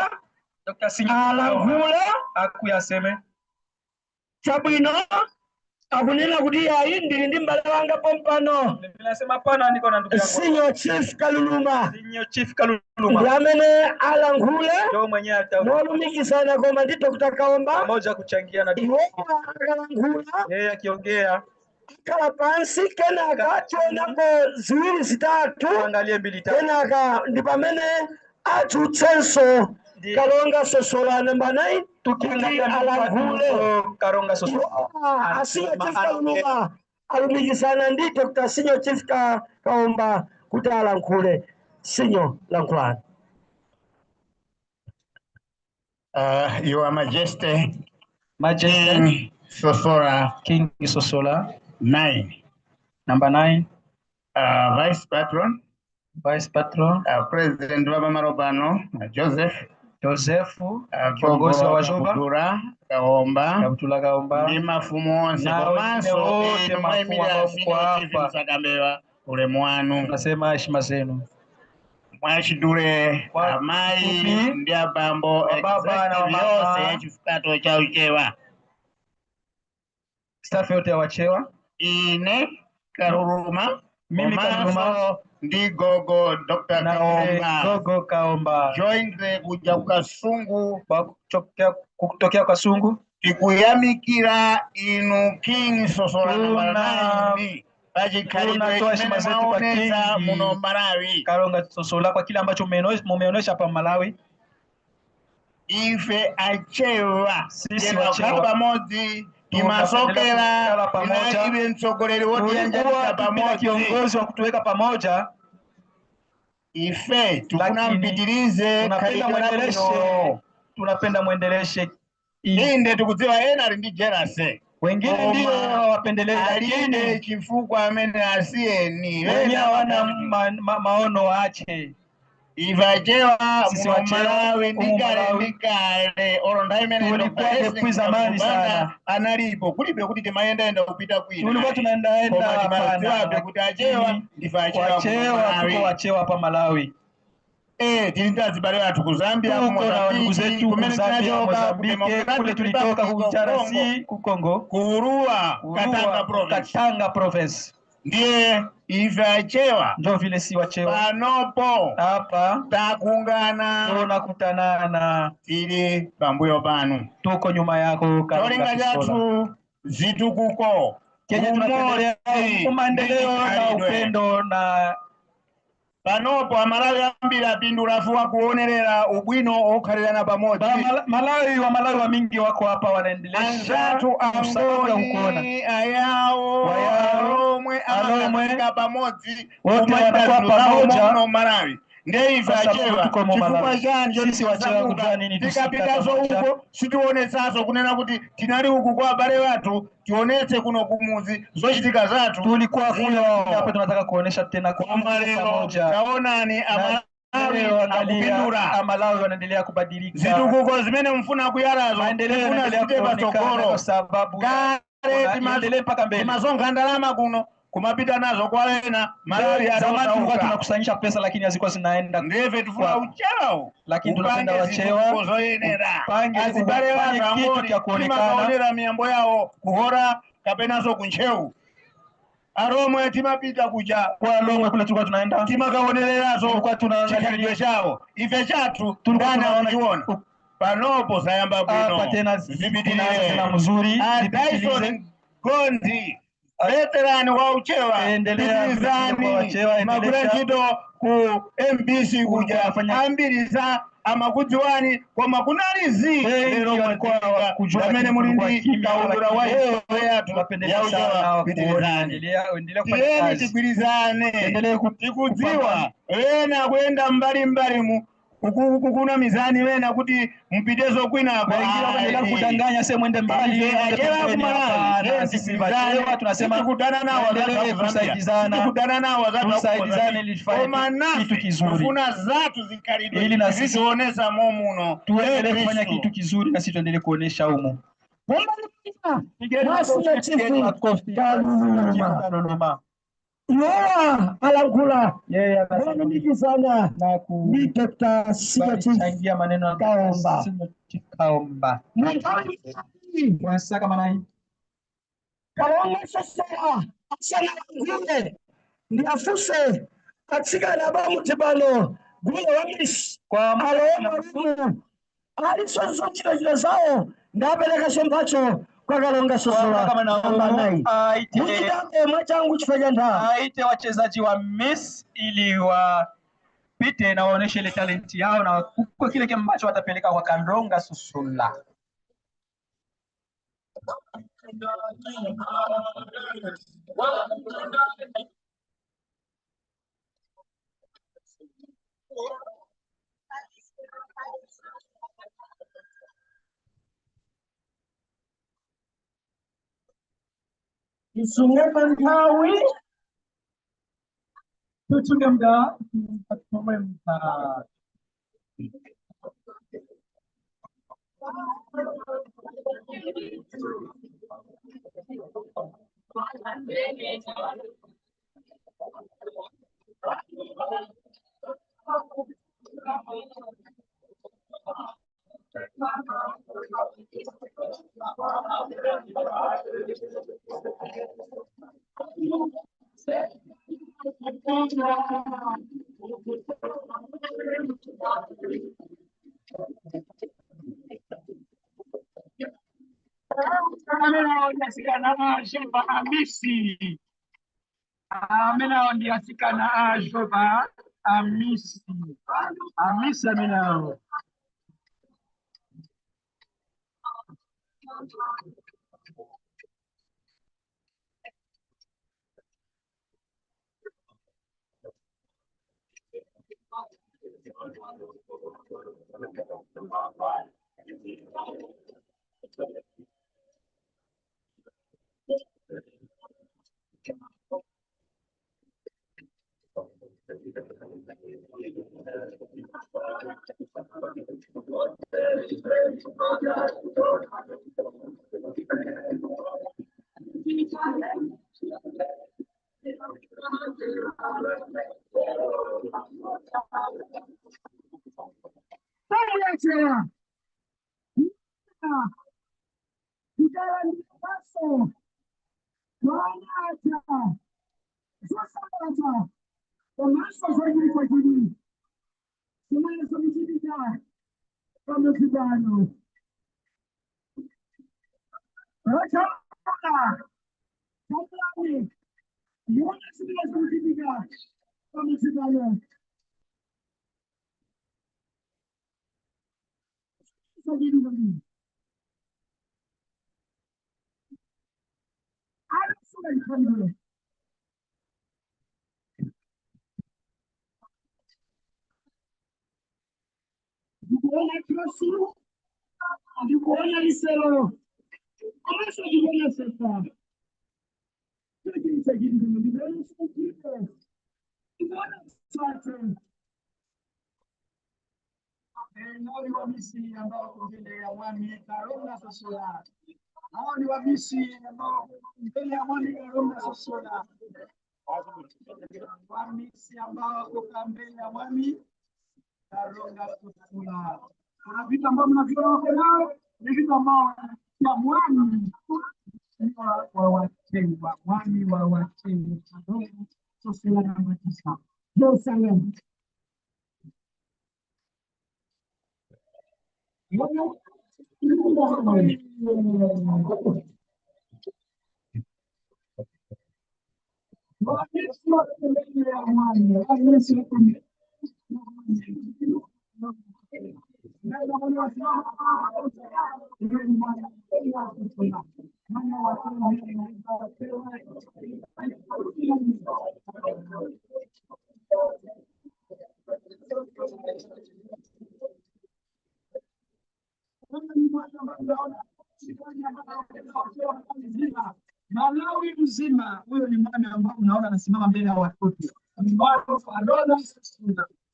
Dr. Senior alankhule akuyaseme chabwino akunena kuti ayi ndili ndi m'bale wanga pompano. Ninasema pana niko na ndugu yangu. Senior Chief Kaluluma Senior Chief Kaluluma ndi amene alankhule ndio mwenyewe ata molumikizana koma ndi Dr. Kaomba pamoja kuchangia na iwo akalankhula yeye akiongea akhala pansi kenaka tionako ziwiri zitatu angalie mbili tatu kenaka ndi pamene atsutsenso Kalonga Sosola namba 9 kuti tukiangalia alankhule. Karonga Sosola A Senior Chief Kaluluma alumikizana ndi Dr. Senior Chief Kaomba kuti alankhule. Senior, lankhulani. Your Majesty, Majesty King Sosola, King Sosola 9, number 9, Vice Patron, Vice Patron, President Baba Marobano, Joseph, Joseph, kiongozi wa Wajoba, Kabudula Kaomba, Kabutula Kaomba, ndi mafumu onse na wengine komanso wote inu mafumu mwayimirira ambao mko Senior Chief hapa, Msakambewa, ulemu wanu. tunasema heshima zenu. Mwachidule Kwa amayi kifupi, ndi abambo wababa na executive yonse wamama, ya chifukato cha Uchewa, staff yote ya Wachewa, ine Kaluluma mimi Kaluluma komanso ndi gogo Dr. na Kaomba Gogo Kaomba jointly kuja kukasungu kwa kutokea kwa Sungu tikuyamikira inu King Sosola nambala tuna 9 pa chikhalidwe Tunatoa chimene heshima zetu kwa mwaonetsa muno Kingi Malawi. Kalonga Sosola kwa kile ambacho mumeonesha hapa Malawi. Ife achewa Sisi tikakhala wachewa pamodzi, tunapendelea timasokera, kukala pamoja. tinalibe mtsogoleri wotiyanjanitsa Tulikuwa tupila pamodzi. kiongozi wa kutuweka pamoja, Ife tikufuna lakini mpitirize tunapenda khalidwe mwendeleshe, labwinolo. tunapenda mwendeleshe hii. Inde tikudziwa ena ali ndi jelase, Wengine ndio koma hawapendelei, alibe lakini chifukwa amene asiyeni wenye wena hawana pakati. maono waache. Ife achewa Sisi muno wachewa Malawi ndi umu kale ndi Malawi kale, olo nthawi imene Dr. tulikuwa Hastings depuis zamani Kamuzu Banda sana, analipo, kulibe kuti timayendayenda kupita kwina tulikuwa ayi, tunaendaenda, koma hapana, timadziwabe kuti achewa lakini ndife achewa muno wachewa tuko Malawi. wachewa hapa Malawi, Tili ndi azibale athu ku Zambia, ku tuko na ndugu Mozambiki, zetu ku kumene Zambia, tinachoka, ku Mozambike, kule Democratic tulitoka ku Republic of Congo, DRC, ku Congo, ku Urua, Katanga Urua, Province. Katanga province. Ndiye ife achewa Ndio vile si wachewa panopo hapa takungana, tunakutanana, tili pambuyo panu. tuko nyuma yako Kalonga Cholinga Sosola. chathu zitukuko, Kenye tunapendelea umodzi ndi maendeleo na chikhalidwe. upendo na Panopo Amalawi ambiri apindula fuwa kuonerera ubwino okhalirana pamodzi. Malawi wa Malawi wa mingi wako hapa wanaendelesha Anzathu kwa sababu ya kukuona Angoni, Ayawo, Wayao, Alomwe Alomwe amakafika pamodzi wote kumachita wanakuwa zinthu zawo pamoja muno Malawi. Ndiye ife kwa sababu achewa tuko mu chifukwa Malawi. chani choti Sisi wachewa tisamuka kujua nini tusika tikapitaso pamoja. uko sitionetsaso kunena kuti tinali uku kwa abale wathu, tionetse kuno kumuzi zochitika zathu Tulikuwa kule, lakini hapa zino. tunataka kuonesha tena Koma kwa lero pamoja. taonani Na Amalawi leo angalia, akupindula Amalawi wanaendelea kubadilika, zitukuko zimene mfuna kuyalazo, maendeleo tifuna yanaendelea zipite kuonekana patsogolo. kwa sababu ya Kale iendelee mpaka mbele. timasonkha ndalama kuno kumapita nazo kwa ena, Malawi Zamani tulikuwa adosauka. tunakusanyisha pesa lakini hazikuwa zinaenda Ndife tifuna kwa, uchewawo lakini tunapenda upange wachewa zitukuko zoyenera. upange Azibale ufanye wathu kitu Angoni cha kuonekana. timakaonera miyambo yawo kuhora kapenanso kuntcheu. Aromwe timapita kuja Kwa Lomwe kule tulikuwa tunaenda, timakaonereraso tulikuwa chikhalidwe tunaangalia, chawo, ife chathu tulikuwa ndani tunaona akuchiona. Panopo zayamba hapa bwino, tena kunaanza tena zipitirire. mzuri, A zipitilize. Dyson Gondi veterani wa uchewa, Endelea vile vile kwa pitirizani wachewa, magwira endelesha. ntchito ku MBC Ulikuwa kuja unafanya ambiri za amakudziwani, koma kunali zi wengi lero walikuwa mwadziwika hawakujua, pamene lakini muli kulikuwa ndi kimya, kaundula wa lakini leo ife yathu ya tunapendelea sana uchewa. wakuone. Pitirizani, Endelea, endelea kufanya tiyeni kazi, tigwirizane. endelee kupambana. Tikudziwa wena kuyenda mbalimbali mu kukuna mizani wena kuti mpitezo kwinako Wengine wanaendelea ayi. kudanganya, sema mwende mbali, Ife mwende achewa ku pembeni. Malawi Hapana, tiyeni sisi tigwirizane, wachewa tunasema sitikudana nawo azathu tuendelee aku Zambia, kusaidizana, sitikudana nawo azathu aku tusaidizane Mozambique, ili tufanye koma kitu nafe kizuri, tifuna zathu zikhalidwe ili na sisi tizizionesa momuno. Ee tuendelee kufanya Khristu kitu kizuri, na sisi tuendelee kuonesha humu. Pigeni Mwasina makofi, pigeni chifu makofi. Chifu Kaluluma Kaluluma iwowa alankhula yeye anasema molumikizana na ndi Dr. Senior Chief kuchangia maneno ya Dr. Kaomba. Senior Chief Kaomba. Mu nthawi iyi Wasaka manai Kalonga Sosola asanalankhule ndi afunse atsikana abamudzi pano gulu wa misi kwa alowe mwalimu aliso zochitachita zawo ndaperekanso mphatso kwa Kalonga kwa Sosola kama na namba humu 9 aite muchitambe mwachangu chifukwa cha nthawi. aite wachezaji wa Miss ili wapite na waoneshe ile talenti yao na kwa kile ambacho watapeleka kwa Kalonga Sosola. Tisunge pa nthawi. Tuchunge muda, tuchunge muda. Amenawo ndi asikana a Jova Amisi. Amisi amenawo. Tamu kutalandiaso wanata zosalata komanso zochitwa chidwi zimene zokuchitika pamudzi pano rochaona chamulani muone zimene zikuchitika pamudzi pano zochitwa kwambiri adasunga chikhalidwe. Ndikuona krosi, ndikuona liselo, komanso ndikuona sefa. Chochititsa chidwi ndikuona sukire, ndikuona msate. Hao ni wamisi ambao wako mbele ya mwami Karonga Sosola. Hao ni wamisi ambao wako mbele ya mwami Karonga Sosola. Wamisi ambao wako mbele ya mwami Karonga Sosola. Kuna vitu ambavyo mnaviona wako nao, ni vitu ambao ya mwami wa Wachewa, mwami wa Wachewa Karonga Sosola namba 9. Jerusalem. Malawi mzima, huyo ni mwami ambao unaona anasimama mbele ya watoto.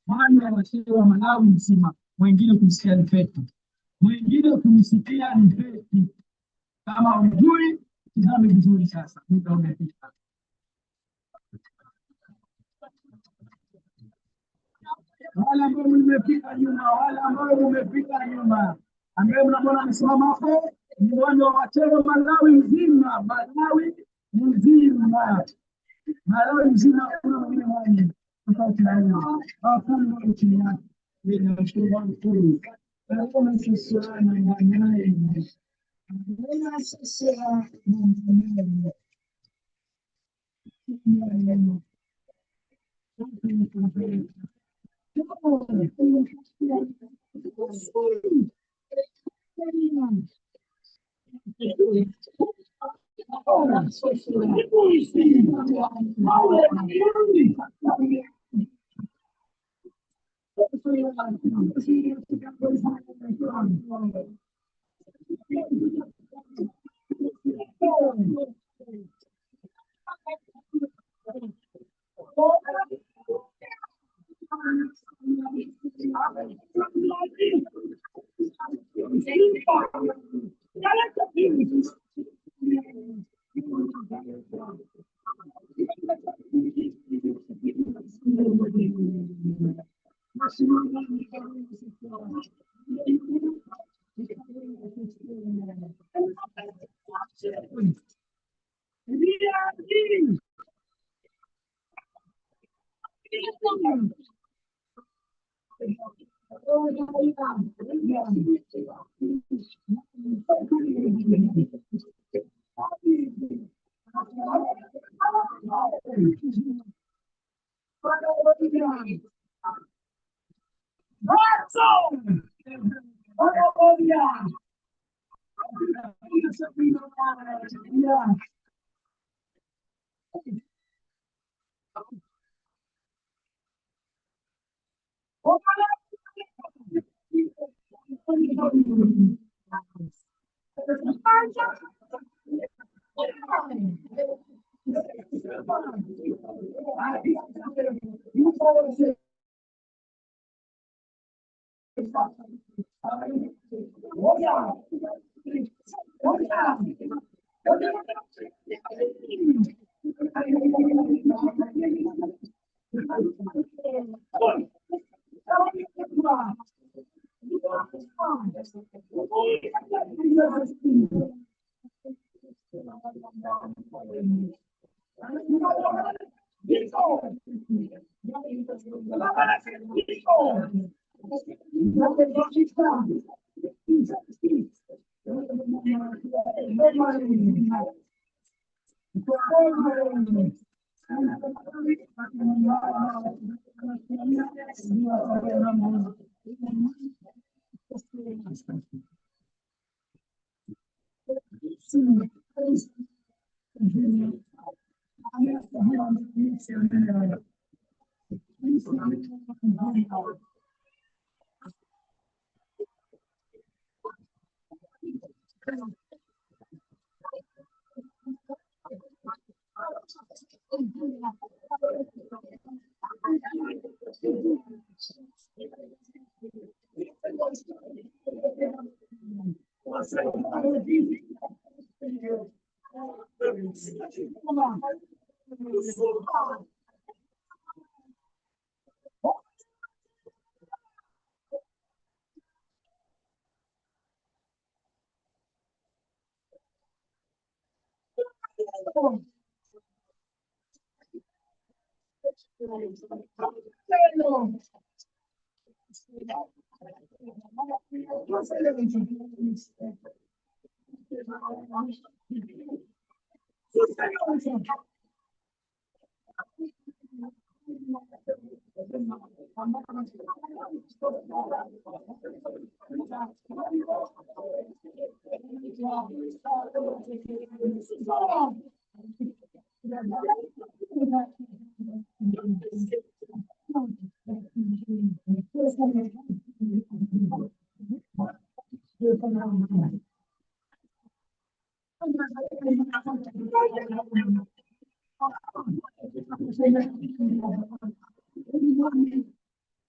Mwami wa Malawi mzima, mwingine kumsikia ni feki, mwingine kumsikia ni feki. Kama hujui, tizame vizuri sasa, muda umepita. Wale ambao mmefika nyuma, wale ambao mmefika nyuma, ambaye mnamwona amesimama hapo ni mwami wa Wachewa Malawi mzima, Malawi mzima, Malawi mzima. Hakuna mwingine mwami tofauti na huyo, hakuna mwami chini yake. Ninamshukuru Mungu Hakuna sasa namba 9. Hakuna sasa namba 9.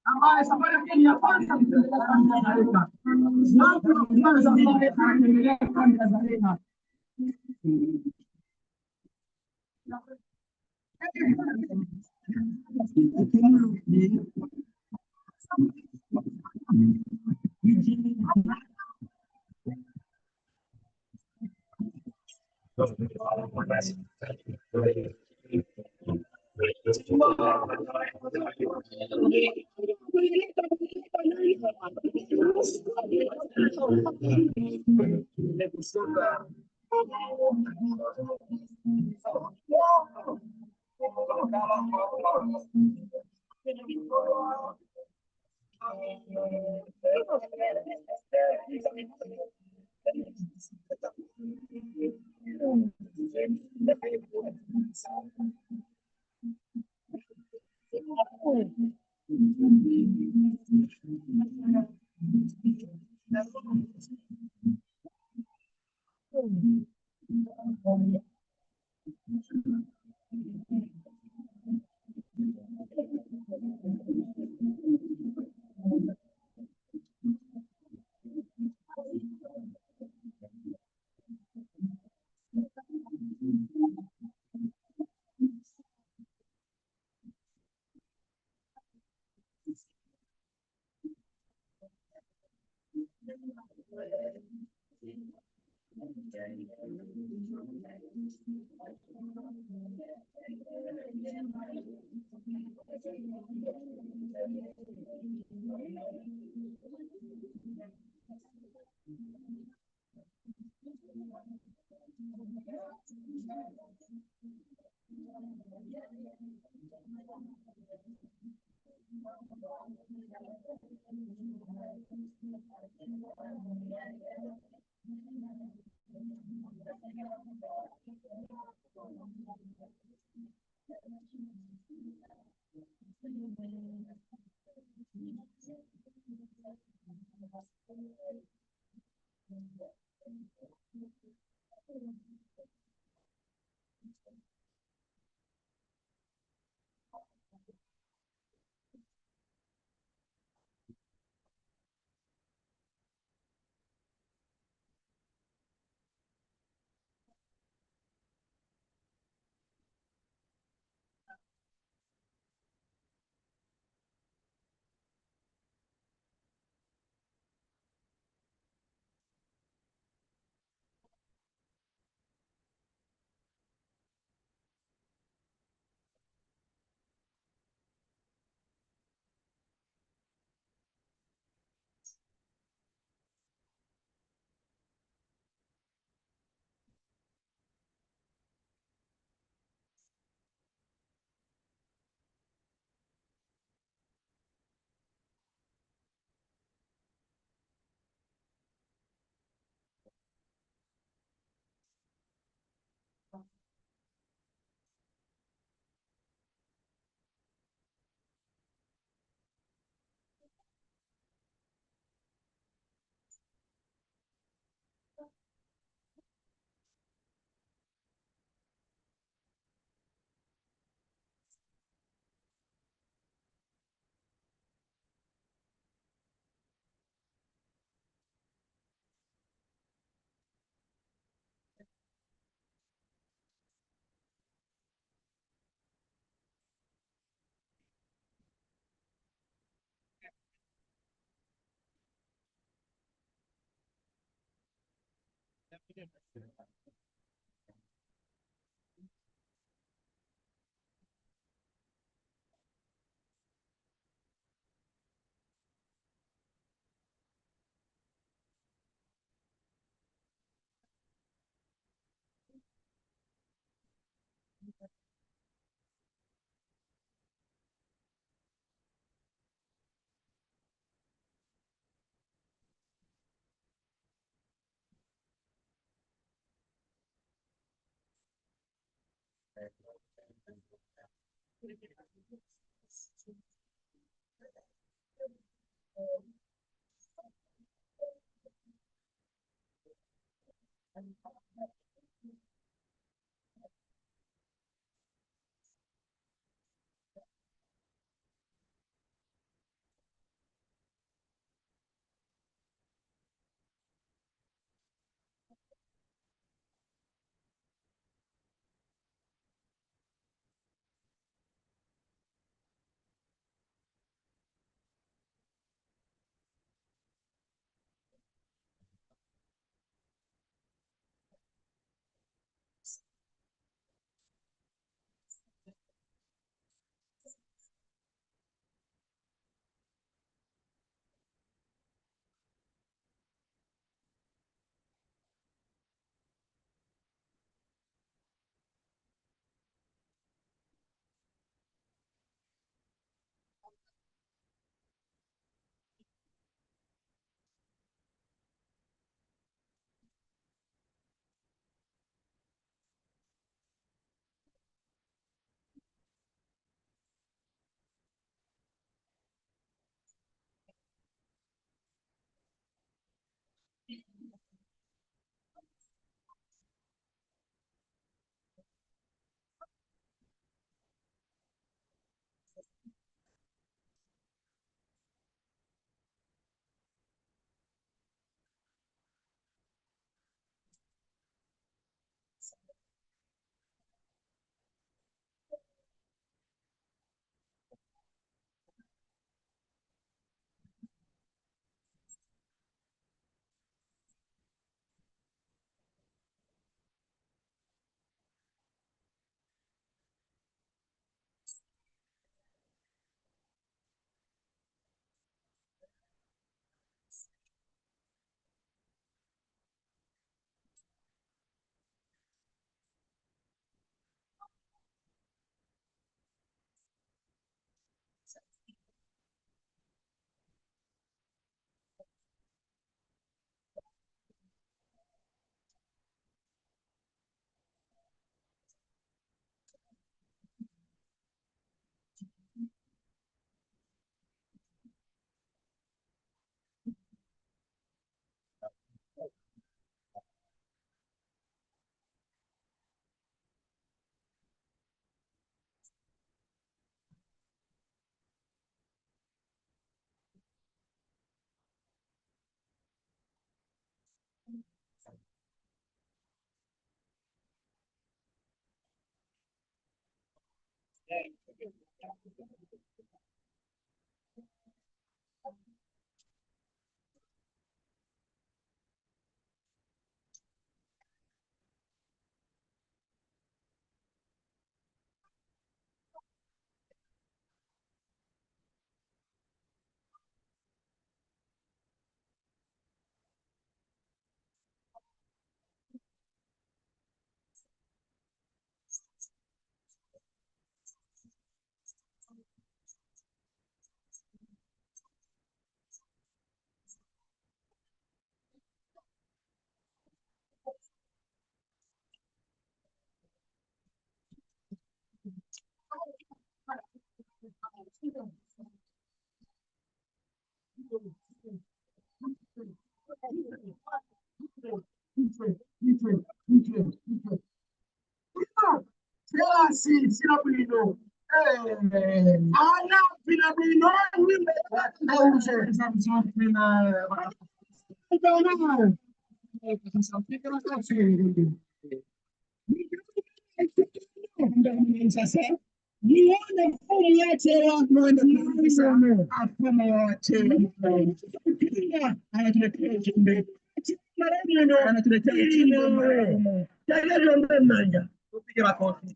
Ambaye safari yake ni ya kwanza kutembelea kwanza ambaye anatembelea kanda za Lema. Sina bwino. Ana vina bwino nione mfumo yachewa mfumo wachewa anatuletea ujumbe anatuletea ujumbe manja tupige makofi.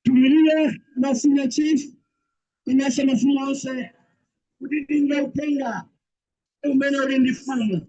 Tumilie na chief inasha mafumo ose kudidinga utenga umene ulindifumu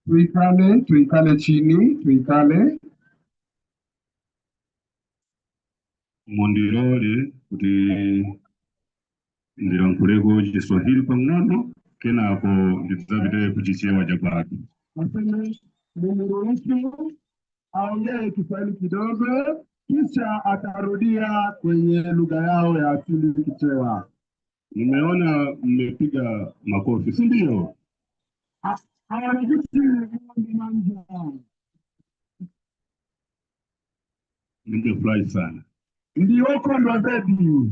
Tuikale, tuikale chini, tuikale. Mundirole kuti ndilankhuleko Chiswahili pang'ono kenako ndidzapite kuchichewa chakwake. Aseme mumruhusu aongee Kiswahili kidogo, kisha atarudia kwenye lugha yao ya asili Kichewa. Nimeona mmepiga makofi, si ndio? Nimefurahi sana, Ndiokondwa zedi,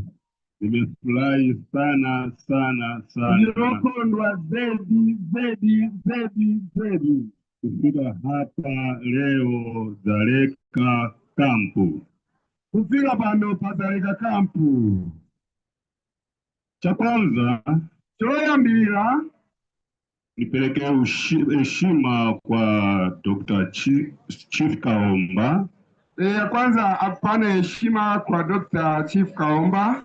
nimefurahi sana sana sana ndiokondwa zedi zedi zedi zedi kufika hapa leo Dzaleka kampu. Kufika pano pa Dzaleka kampu. Cha kwanza choyambirira nipeleke heshima kwa Dr. Chief Kaomba. Ya kwanza apane heshima kwa Dr. Chief Kaomba.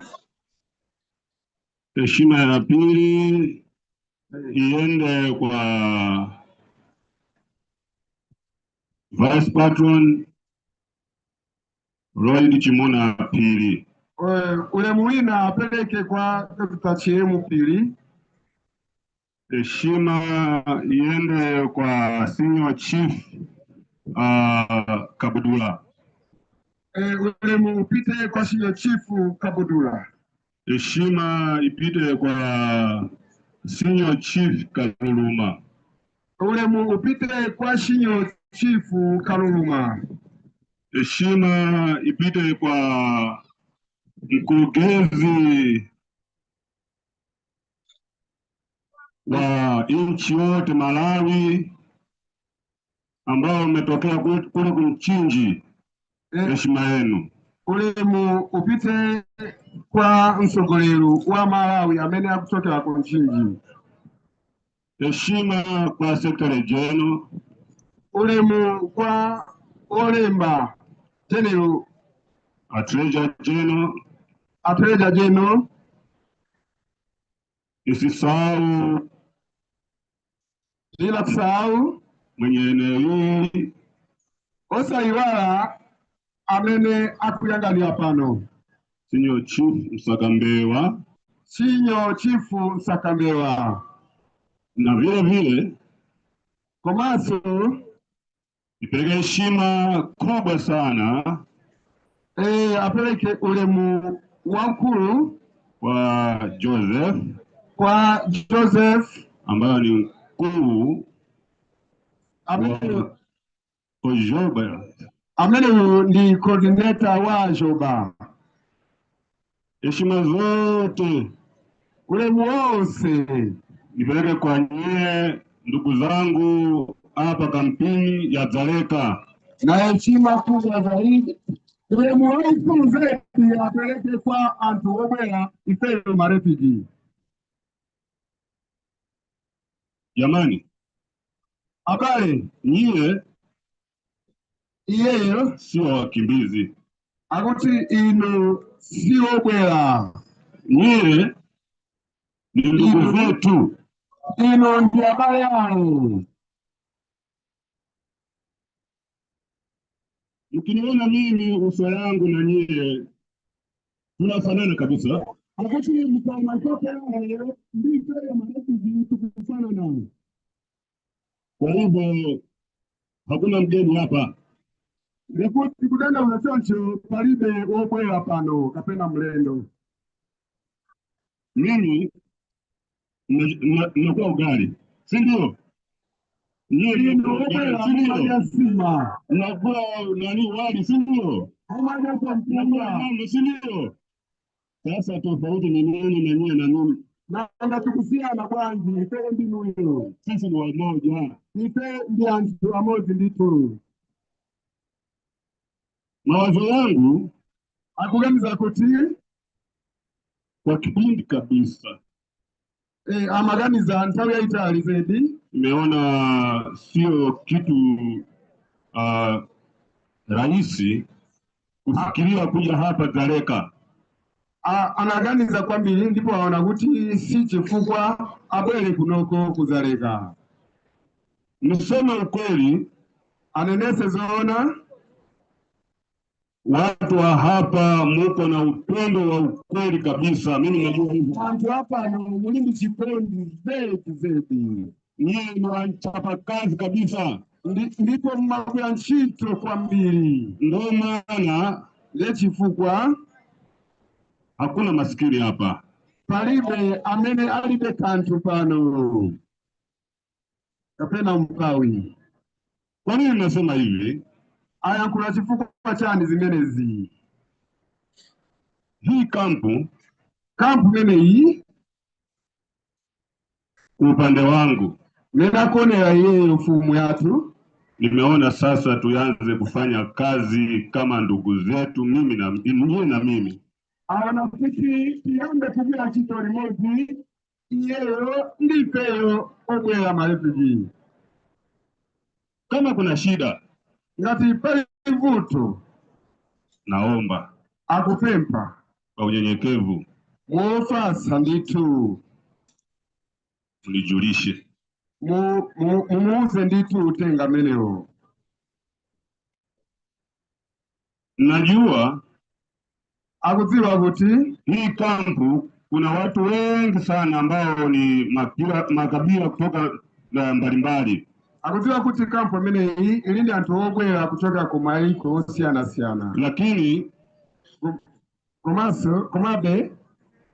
Heshima ya pili iende kwa Vice Patron Lloyd Chimona Pili. Ule muwina apeleke kwa Dr. Chiemu Pili. Heshima iende kwa Senior Chief Kabudula. Ule muupite kwa Senior Chief Kabudula. Heshima ipite kwa Senior Chief Kaluluma. Ule muupite kwa Senior Chief Kaluluma. Heshima ipite kwa mkurugenzi wa nchi yote Malawi ambao umetokea kule Kumchinji. Heshima yenu. Ule upite kwa msogoleri wa Malawi amene akutokera ku Mchinji. Heshima kwa Secretary General. Ulemu kwa olemba general, a Treasurer General, a Treasurer General, nisisahau bila kusahau mwenye eneo hili osaiwala amene akuyang'anira pano, Senior Chief Msakambewa, Senior Chief Msakambewa, na vile vile komanso nipeleke heshima kubwa sana apereke ulemu wamkulu kwa Joseph, kwa Joseph ambayo ni mkuu amene wa Ojoba. Amene uyu ndi coordinator wa Joba. Heshima zote, ulemu wonse nipeleke kwa nyie ndugu zangu hapa kampini ya Dzaleka, na heshima kubwa zaidi ulemu waukulu zaidi apeleke kwa anthu obwera ifeyo marefugee. Jamani, abale, nyie iyeyo sio wakimbizi, akuti inu si obwera, nyie ni ndugu zetu, inu ndi abale anu. Mkiniona mimi uso yangu na nyie tunafanana kabisa. Akuti mkaona yayo ndi ifeyo marefugee tukufanana. Kwa hivyo hakuna mgeni hapa. Ndikuti kudandaula choncho palibe wobwera pano kapena mlendo. Mimi nakuwa ugali, si ndio? Nyie Inu mnakula ugali, obwera si ndio? mumadya nsima, Mnakula nani wali, si ndio? mumadya Mnakula mpunga, nyama, si ndio? Sasa tofauti ni nini na nyie na mimi? nanga tikusiyana bwanji? Ife ndinuyo, Sisi ni wamoja. ife ndi anthu amodzi ndithu. Mawazo yangu Akuganiza kuti kwa kipindi kabisa amaganiza nthawi yayitali zedi, nimeona sio kitu rahisi kufikiria kuja hapa Dzaleka. Anaganiza kwambiri ndipo aona kuti si chifukwa abwere kunoko kuZaleka. Niseme ukweli, anenese zoona, watu wa hapa muko na upendo wa ukweli kabisa. Mimi najua hivyo. Anthu apano muli ndi chikondi zedi zedi, Nyie ni wachapakazi kabisa, ndipo mumagwira ntchito kwambiri. Ndio maana ndiye chifukwa hakuna maskini hapa, palibe amene alibe kanthu pano kapena mkawi. Kwa nini nasema hivi? Ayankhula chifukwa chani zimenezi? Hii kampu, kampu imeneyi, upande wangu nenakonera iyeyo mfumu yathu, nimeona sasa tuanze kufanya kazi kama ndugu zetu, mimi na nyie na mimi. Aona kuti tiyambe kugwira ntchito limodzi iyeyo ndi ifeyo obwera marefugee. Kama kuna shida, ngati pali vuto, naomba akupempha kwa unyenyekevu mofatsa ndithu mnijulishe. Mumuuze ndithu utenga amenewo. Najua akudziwa kuti hii kampu kuna watu wengi sana ambao ni makabila kutoka mbalimbali. Akudziwa kuti kampu imeneyi ili ndi anthu obwera kuchoka ku mayiko osiyanasiyana, lakini komanso komabe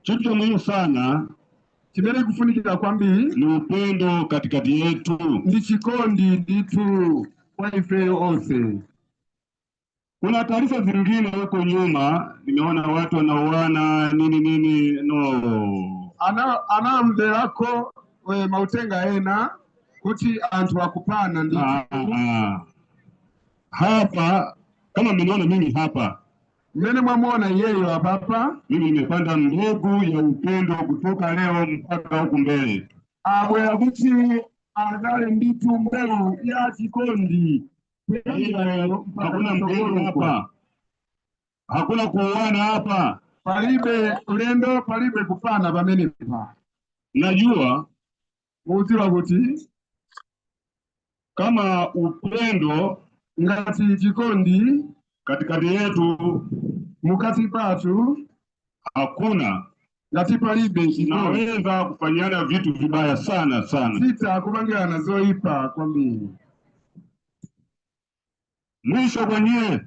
kitu cha muhimu sana chimene kufunikira kwambiri ni upendo katikati yetu, ndi chikondi ndithu kwa ifeyo onse. Kuna taarifa zingine huko nyuma nimeona watu wanauana nini nini, no. Anamverako mautenga ena kuti anthu akupana ndithu. Hapa kama mmeniona mimi hapa, mmene mwamuona iyeyo apapa, mimi nimepanda mbegu ya upendo kutoka leo mpaka huku mbele. Abwera kuti Azale ndithu mbewu ya chikondi kuyambira lero mpaka Hakuna mgeni kutsogoloko. hapa, hakuna kuoana hapa. Palibe ulendo, palibe kupana pamenepa. Najua Mukudziwa kuti kama upendo ngati chikondi katikati yetu mukati pathu hakuna, ngati palibe chikondi, tunaweza kufanyana vitu vibaya sana sana. Sita kupangirana zoyipa kwambiri. Mwisho kwenyewe,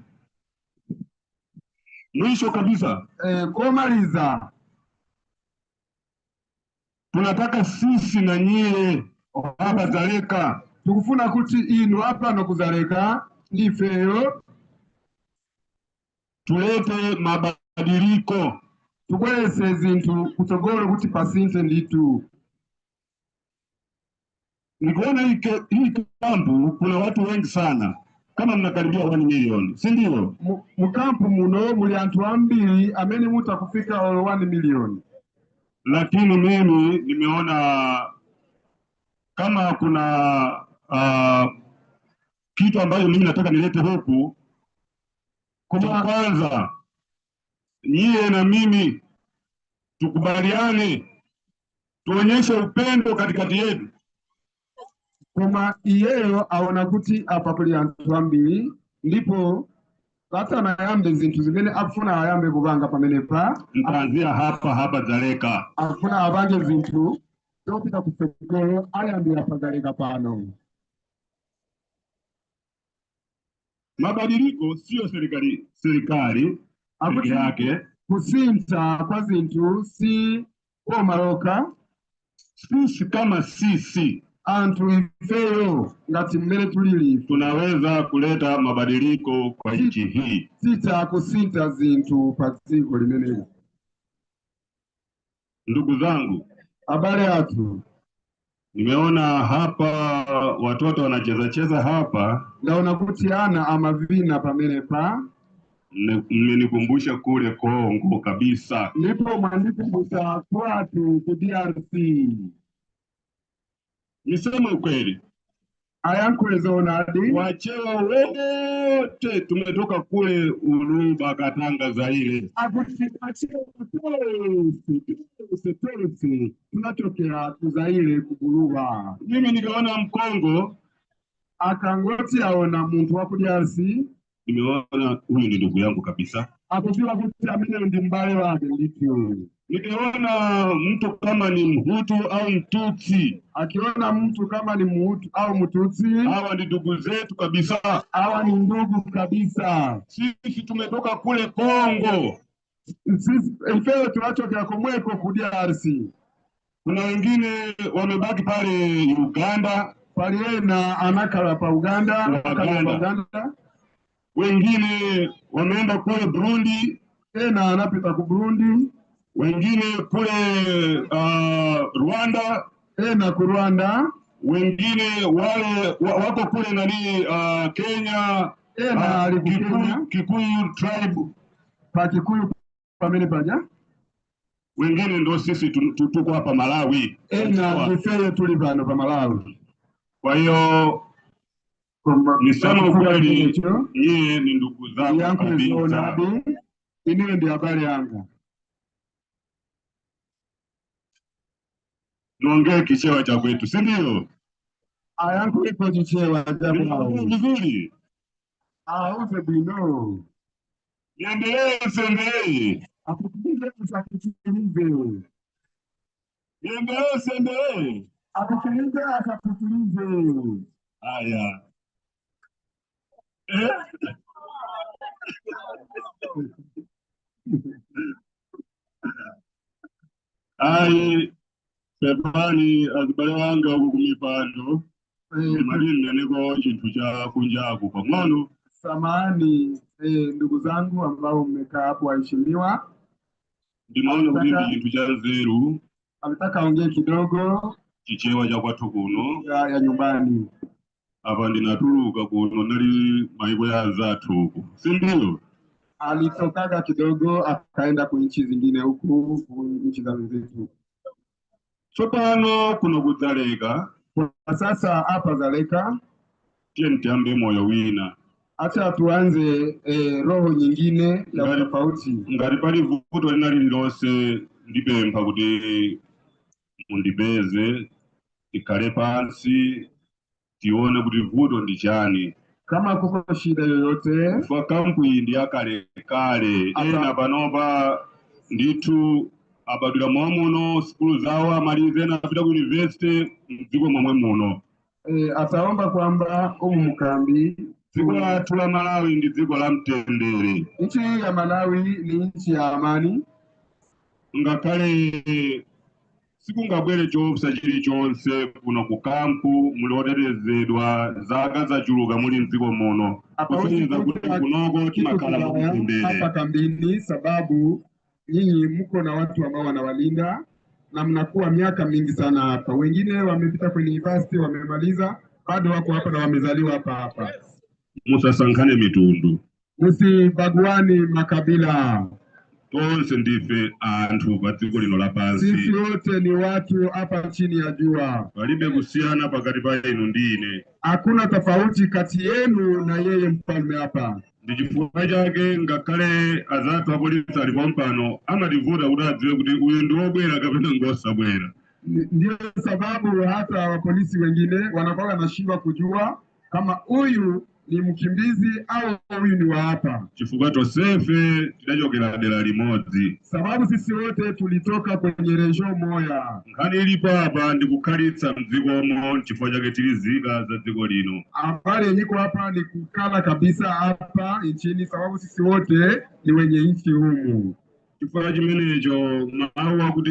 mwisho kabisa, Komaliza tunataka sisi na nyie hapa Dzaleka tikufuna kuti inu apano kuZaleka ndifeyo tulete mabadiliko. Tubwerese zinthu kutsogolo kuti pasinthe ndithu. Nikuona hii kampu kuna watu wengi sana, kama mnakaribia 1 million, si ndio? Mukampu muno muli anthu ambiri amene mutakufika olo 1 million. Lakini mimi nimeona kama kuna kitu ambacho mimi nataka nilete huku. Cha kwanza, nyie na mimi tukubaliane, tuonyeshe upendo katikati yetu. Koma iyeyo aona kuti apa pali anthu ambiri ndipo asanayambe zinthu zimene akufuna ayambe kupanga pamenepa. Nitaanzia hapa hapa Dzaleka. Akufuna apange zinthu zopita kutsogolo, ayambira pa Dzaleka pano. Mabadiliko sio serikali peke Akuti yake. Kusintha kwa zinthu si boma lokha. Sisi kama sisi anthu ifeyo ngati mmene tulili tunaweza kuleta mabadiliko kwa nchi hii. Sita kusintha zinthu pa dziko limeneli. Ndugu zangu, abale athu, nimeona hapa watoto wanacheza cheza hapa. Ndaona kuti ana amavina pamenepa. Mmenikumbusha kule Kongo kabisa. Ndipo mwandikumbusha kwathu ku DRC. Niseme ukweli, ayankhule zoonadi. Wachewa wote tumetoka kule Uluba, Katanga, Zaire. Akuti achewa tonse tonse tonse tunachokera ku Zaire, ku Buluba. Mimi nikaona Mkongo, akangoti aona munthu wa ku DRC, nimeona huyu ni ndugu yangu kabisa. Akudziwa kuti ameneyo ndi m'bale wake ndithu. Nikiona mtu kama ni Mhutu au Mtutsi, akiona mtu kama ni Mhutu au Mtutsi, hawa ni ndugu zetu kabisa, hawa ni ndugu kabisa. Sisi tumetoka kule Kongo, sisi ifeyo tunachokera komweko ku DRC. Kuna wengine wamebaki pale Uganda, pali ena anakhala pa Uganda, akhala pa Uganda. Uganda. Wengine wameenda kule Burundi, ena anapita ku Burundi, wengine kule Rwanda, ena ku Rwanda, wengine wale wako kule nani Kenya, ena ali ku Kenya, Kikuyu tribe pa Kikuyu pamene paja, wengine ndo sisi tuko hapa Malawi, ena ifeyo tuli pano pa Malawi. Kwa hiyo niseme ukweli, nyie ni ndugu zangu Yangu kabisa. zoonadi, ineyo ndi abale yanga. Niongee Kichewa cha kwetu, si ndio? Ayankhuleko Chichewa cha kwawo. Vizuri, auze bwino. Niendelee siendelee? Apitilize asapitilize? Niendelee siendelee? Apitilize asapitilize? Haya. Ayi, pepani azibale wanga uku kumipando ndimalinde niko chinthu cha kunjaku pang'ono. Samahani ndugu zangu ambao mmekaa hapo waheshimiwa, Ndimaona kuti ndi chinthu cha nzeru ametaka aongee kidogo Chichewa cha kwathu kuno ya nyumbani. Apa ndinatuluka kuno nali maiko ya anzathu uku, si ndio? Alitokaga kidogo akaenda ku nchi zingine huku ku nchi za wenzetu. Tsopano kuno kuDzaleka Kwa sasa hapa Dzaleka, tiye tiyambe moyo wina. Acha tuanze roho nyingine ya tofauti. Ngati pali vuto lina lililonse, ndipempha kuti mundipeze, tikhale pansi, tione kuti vuto ndi chani. Kama kuko shida yoyote, Chifukwa kampu iyi ndi yakalekale, ena panopa ndithu abadwira mwa muno, sukulu zawo amalize, ena apita ku university mdziko momwe muno. Ataomba kwamba umu mkambi Dziko lathu la Malawi ndi dziko la mtendere. Nchi ya Malawi ni nchi ya amani. Ngakhale sikungabwere choopsa chilichonse kuno ku kampu, muli otetezedwa, zaka zachuluka muli mdziko muno, kusonyeza kuti kunoko Kitu timakhala kibaya mtendere. hapa kambini, sababu nyinyi mko na watu ambao wanawalinda na mnakuwa miaka mingi sana hapa. Wengine wamepita kwenye university wamemaliza, bado wako hapa na wamezaliwa hapa hapa. Musasankhane mitundu. Msibaguani makabila. Tonse ndife anthu pa dziko lino lapansi. Sisi wote ni watu hapa chini ya jua. Palibe kusiyana pakati pa inu ndi ine. Hakuna tofauti kati yenu na yeye mfalme hapa. Ndi chifukwa chake ngakhale azathu apolisi alipo mpano amativuta kuti adziwe kuti uyu ndi wobwera kapena ngosabwera. Ndio sababu hata wapolisi wengine wanakuwa wanashindwa kujua kama huyu ni mkimbizi au huyu ni wa hapa, Chifukwa tonsefe tidachokera dera limodzi. Sababu sisi wote tulitoka kwenye region moya. Nkhani ilipo apa ndi kukhalitsa mdzikomo, chifukwa chake tili nzika za dziko lino. Habari yenye iko hapa ni kukala kabisa hapa nchini, sababu sisi wote ni wenye nchi humu. Chifukwa chimenecho mawu akuti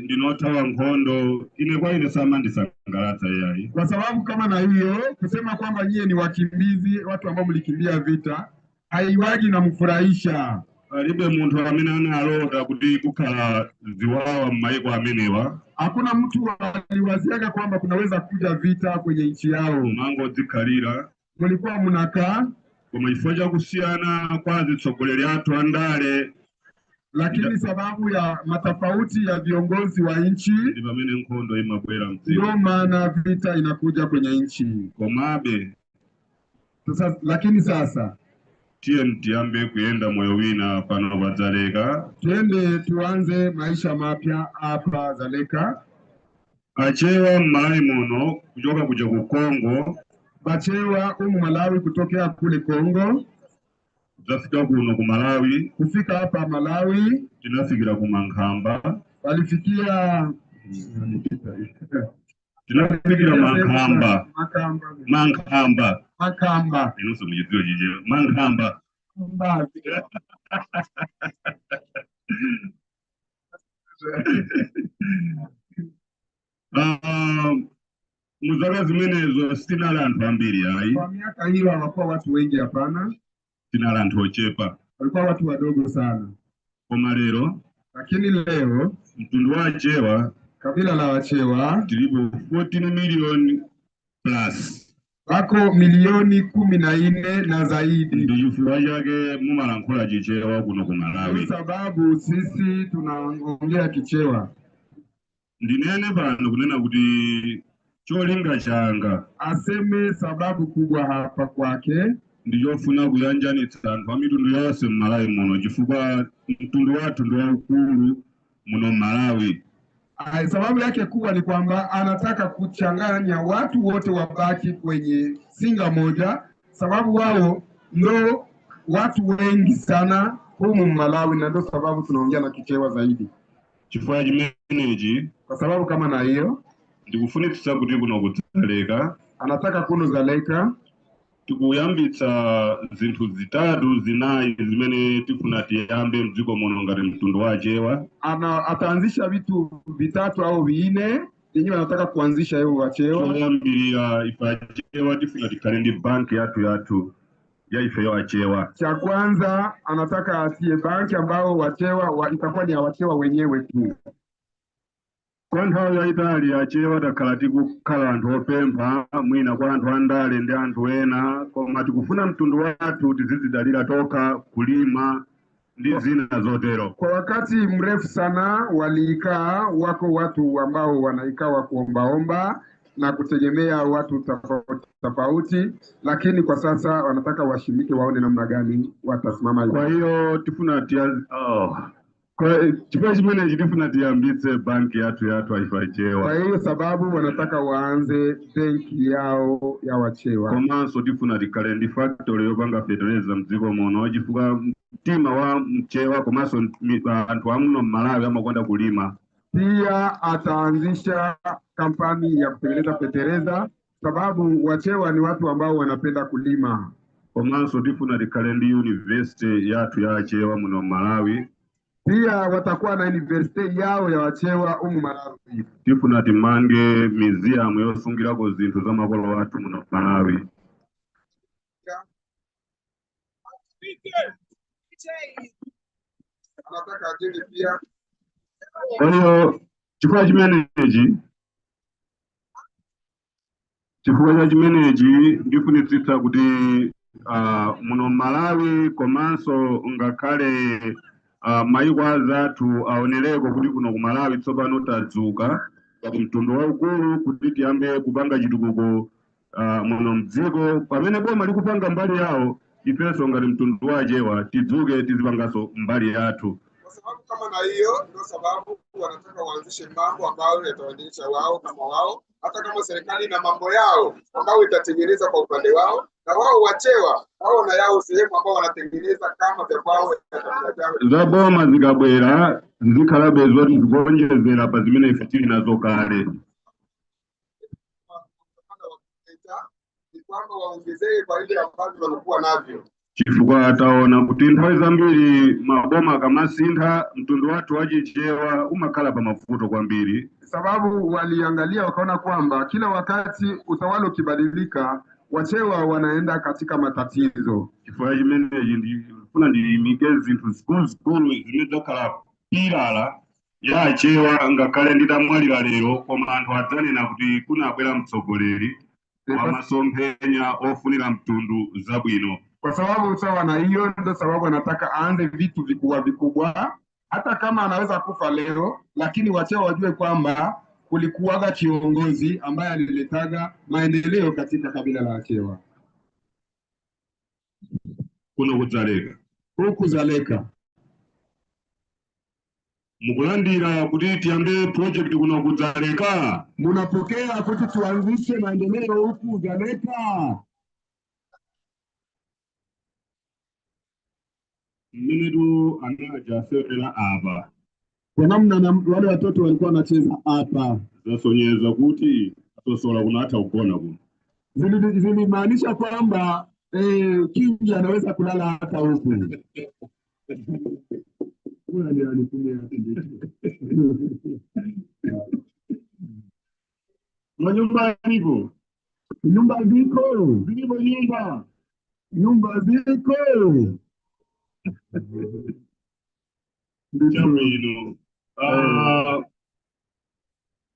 ndinothawa nkhondo, ine kwa ine samandisangalatsa iyayi. Kwa sababu kama na hiyo kusema kwamba nyie ni wakimbizi, watu ambao mlikimbia vita, haiwagi na mfurahisha. Palibe munthu amene analota kuti kukhala ziwawa m'mayiko amenewa. Hakuna mtu aliwaziaga kwamba kunaweza kuja vita kwenye nchi yao. Mangodzikhalira. Mulikuwa mnakaa, Koma chifukwa chakusiyana kwa atsogoleri athu andale, lakini sababu ya matofauti ya viongozi wa nchi, ndi pamene nkhondo imabwera mdziko. ndio maana vita inakuja kwenye nchi. Komabe Sasa, lakini sasa tiye tiyambe kuyenda moyo wina pano pa Dzaleka. twende tuanze maisha mapya hapa Dzaleka. Achewa m'Malawi muno kuchoka kuja ku Congo, Bachewa umu Malawi kutokea kule Kongo zafika kuno ku Malawi, kufika hapa Malawi, tinafikira ku Mankhamba, walifikia tinafikira Mankhamba, Makamba, Mankhamba, Makamba. Inonso muchidziwa chichewa Mankhamba. Mba. Ah, muzaka zimenezo sitinali anthu ambiri ayi, Kwa miaka hiyo hawakuwa watu wengi, hapana, tinali anthu ochepa. walikuwa watu wadogo sana, Koma lero lakini leo mtundu wa Achewa, kabila la Wachewa tilipo 14 million plus, wako milioni 14 na zaidi. Ndi chifukwa chake mumalankhula Chichewa kuno ku Ndio Malawi. sababu sisi tunaongea Kichewa. Ndinene pano kunena kuti cholinga changa Aseme sababu kubwa hapa kwake ndichofuna kuyanjanitsa anthu a mitundu yonse m'Malawi muno, chifukwa mtundu wathu ndi waukulu muno m'Malawi. Sababu yake kubwa ni kwamba anataka kuchanganya watu wote wabaki kwenye singa moja, sababu wao ndo watu wengi sana humu Malawi, na ndo sababu tunaongea na Kichewa zaidi. Chifukwa chimenechi, Kwa sababu kama na hiyo ndikufunitsitsa kuti kuno ku Dzaleka anataka kuno Dzaleka tikuyambitsa zinthu zitatu zinayi zimene tifuna tiyambe mdziko muno ngati mtundu wa Achewa. Ataanzisha vitu vitatu au vinne yenyewe anataka kuanzisha yeye Wachewa. Choyambirira, ife Achewa tifuna tikhale ndi banki yathu yathu ya ifeyo Achewa. Cha kwanza anataka atie banki ambao Wachewa itakuwa ni ya Wachewa wenyewe tu. Kwa nthawi yayitali Achewa takhala tikukhala anthu opempha mwina kwa anthu andale ndi anthu ena, koma tikufuna mtundu wathu tizidzidalira tokha kulima ndi zina zotero. Kwa wakati mrefu sana waliikaa, wako watu ambao wanaikaa wa kuombaomba, na kutegemea watu tofauti tofauti, lakini kwa sasa wanataka washiriki waone namna gani watasimama. Kwa hiyo tifuna tia oh. Kwa chifukwa chimenechi tifuna tiyambitse banki yathu yathu ife achewa. Kwa hiyo sababu wanataka waanze benki yao ya Wachewa. Komanso tifuna tikhale ndi factory yopanga fertilizer mdziko muno, chifukwa mtima wa mchewa komanso anthu amuno m'Malawi amakonda kulima. Pia ataanzisha kampani ya kutengeneza fetereza, sababu Wachewa ni watu ambao wanapenda kulima. Komanso tifuna tikhale ndi university yathu ya achewa muno Malawi. Pia watakuwa na university yao ya Wachewa umu Malawi. Tifuna timange museum yosungirako zinthu za makolo athu muno Malawi. Anataka ajenge pia. Kwa hiyo chifukwa chimenechi chifukwa cha chimenechi ndifunitsitsa kuti muno Malawi komanso ngakhale mayiko azathu aonereko kuti kuno ku Malawi tsopano tadzuka ngati mtundu waukulu kuti tiyambe kupanga chitukuko muno mdziko. Pamene boma likupanga mbali yawo, ifenso ngati mtundu wa achewa tidzuke tizipanganso mbali yathu. Kwa sababu kama na hiyo ndio sababu wanataka waanzishe mambo ambayo yatawaendelesha wao kama wao, hata kama serikali na mambo yao ambayo itatengeneza kwa upande wao, na wao Wachewa wao na yao sehemu ambao wanatengeneza kama vya kwao ya kabila zao. Za boma zikabwera zikhalabe zoti zikuonjezera pa zimene ife tili nazo kale. Ni kwamba waongezee kwa vile ambavyo walikuwa navyo. Chifukwa ataona kuti nthawi zambiri maboma akamasintha mtundu wathu wachichewa umakhala pa mavuto kwambiri. Sababu waliangalia wakaona kwamba kila wakati utawala ukibadilika Wachewa wanaenda katika matatizo. Chifukwa chimenechi ndifuna ndiyimike zinthu zikuluzikulu zimene zakhala pilala ya achewa, ngakhale nditamwalira lero, koma anthu adzanena kuti kunabwera mtsogoleri wa masomphenya ofunira mtundu zabwino. Kwa sababu sawa na hiyo ndio sababu anataka aanze vitu vikubwa vikubwa, hata kama anaweza kufa leo, lakini Wachewa wajue kwamba kulikuwaga kiongozi ambaye aliletaga maendeleo katika kabila la Wachewa. Kuno kudzaleka. Huku Dzaleka. Mukulandira kuti tiyambe project kuno kudzaleka? Munapokea kuti tuanzishe maendeleo huku Dzaleka? Mmenetu anaja asewera apa. Kwa namna na wale watoto walikuwa wanacheza hapa. Zasonyeza kuti asosola kuno hata kugona kuno. Zilimaanisha kwamba Kingi anaweza kulala hata huku. Manyumba ziko. Nyumba ziko. Zilipo nyumba. Nyumba ziko. Chabwino.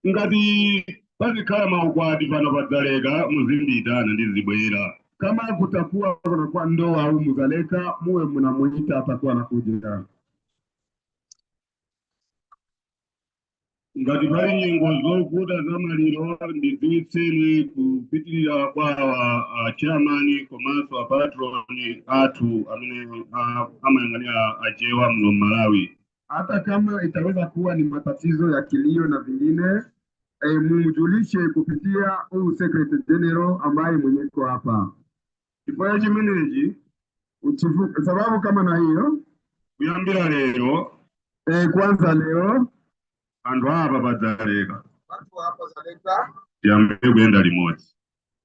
Ngati pazikhala maukwati pano padzaleka muzindiyitana ndizibwera. Kama kutakuwa kunakuwa ndoa au mzaleka, muwe mnamuita atakuwa anakuja. Ngati pali nyengo zovuta za maliro ndidziwitseni kupitirira kwa chairman komanso apatroni athu amene amayang'anira achewa muno Malawi. Hata kama itaweza kuwa ni matatizo ya kilio na vingine, mumjulishe kupitia huyu Secretary General ambaye mwenye yuko hapa. Chifukwa chimenechi Sababu kama na hiyo kuyambira lero kwanza leo anthu apa padzaleka watu hapa Dzaleka tiyambe kuyenda limodzi,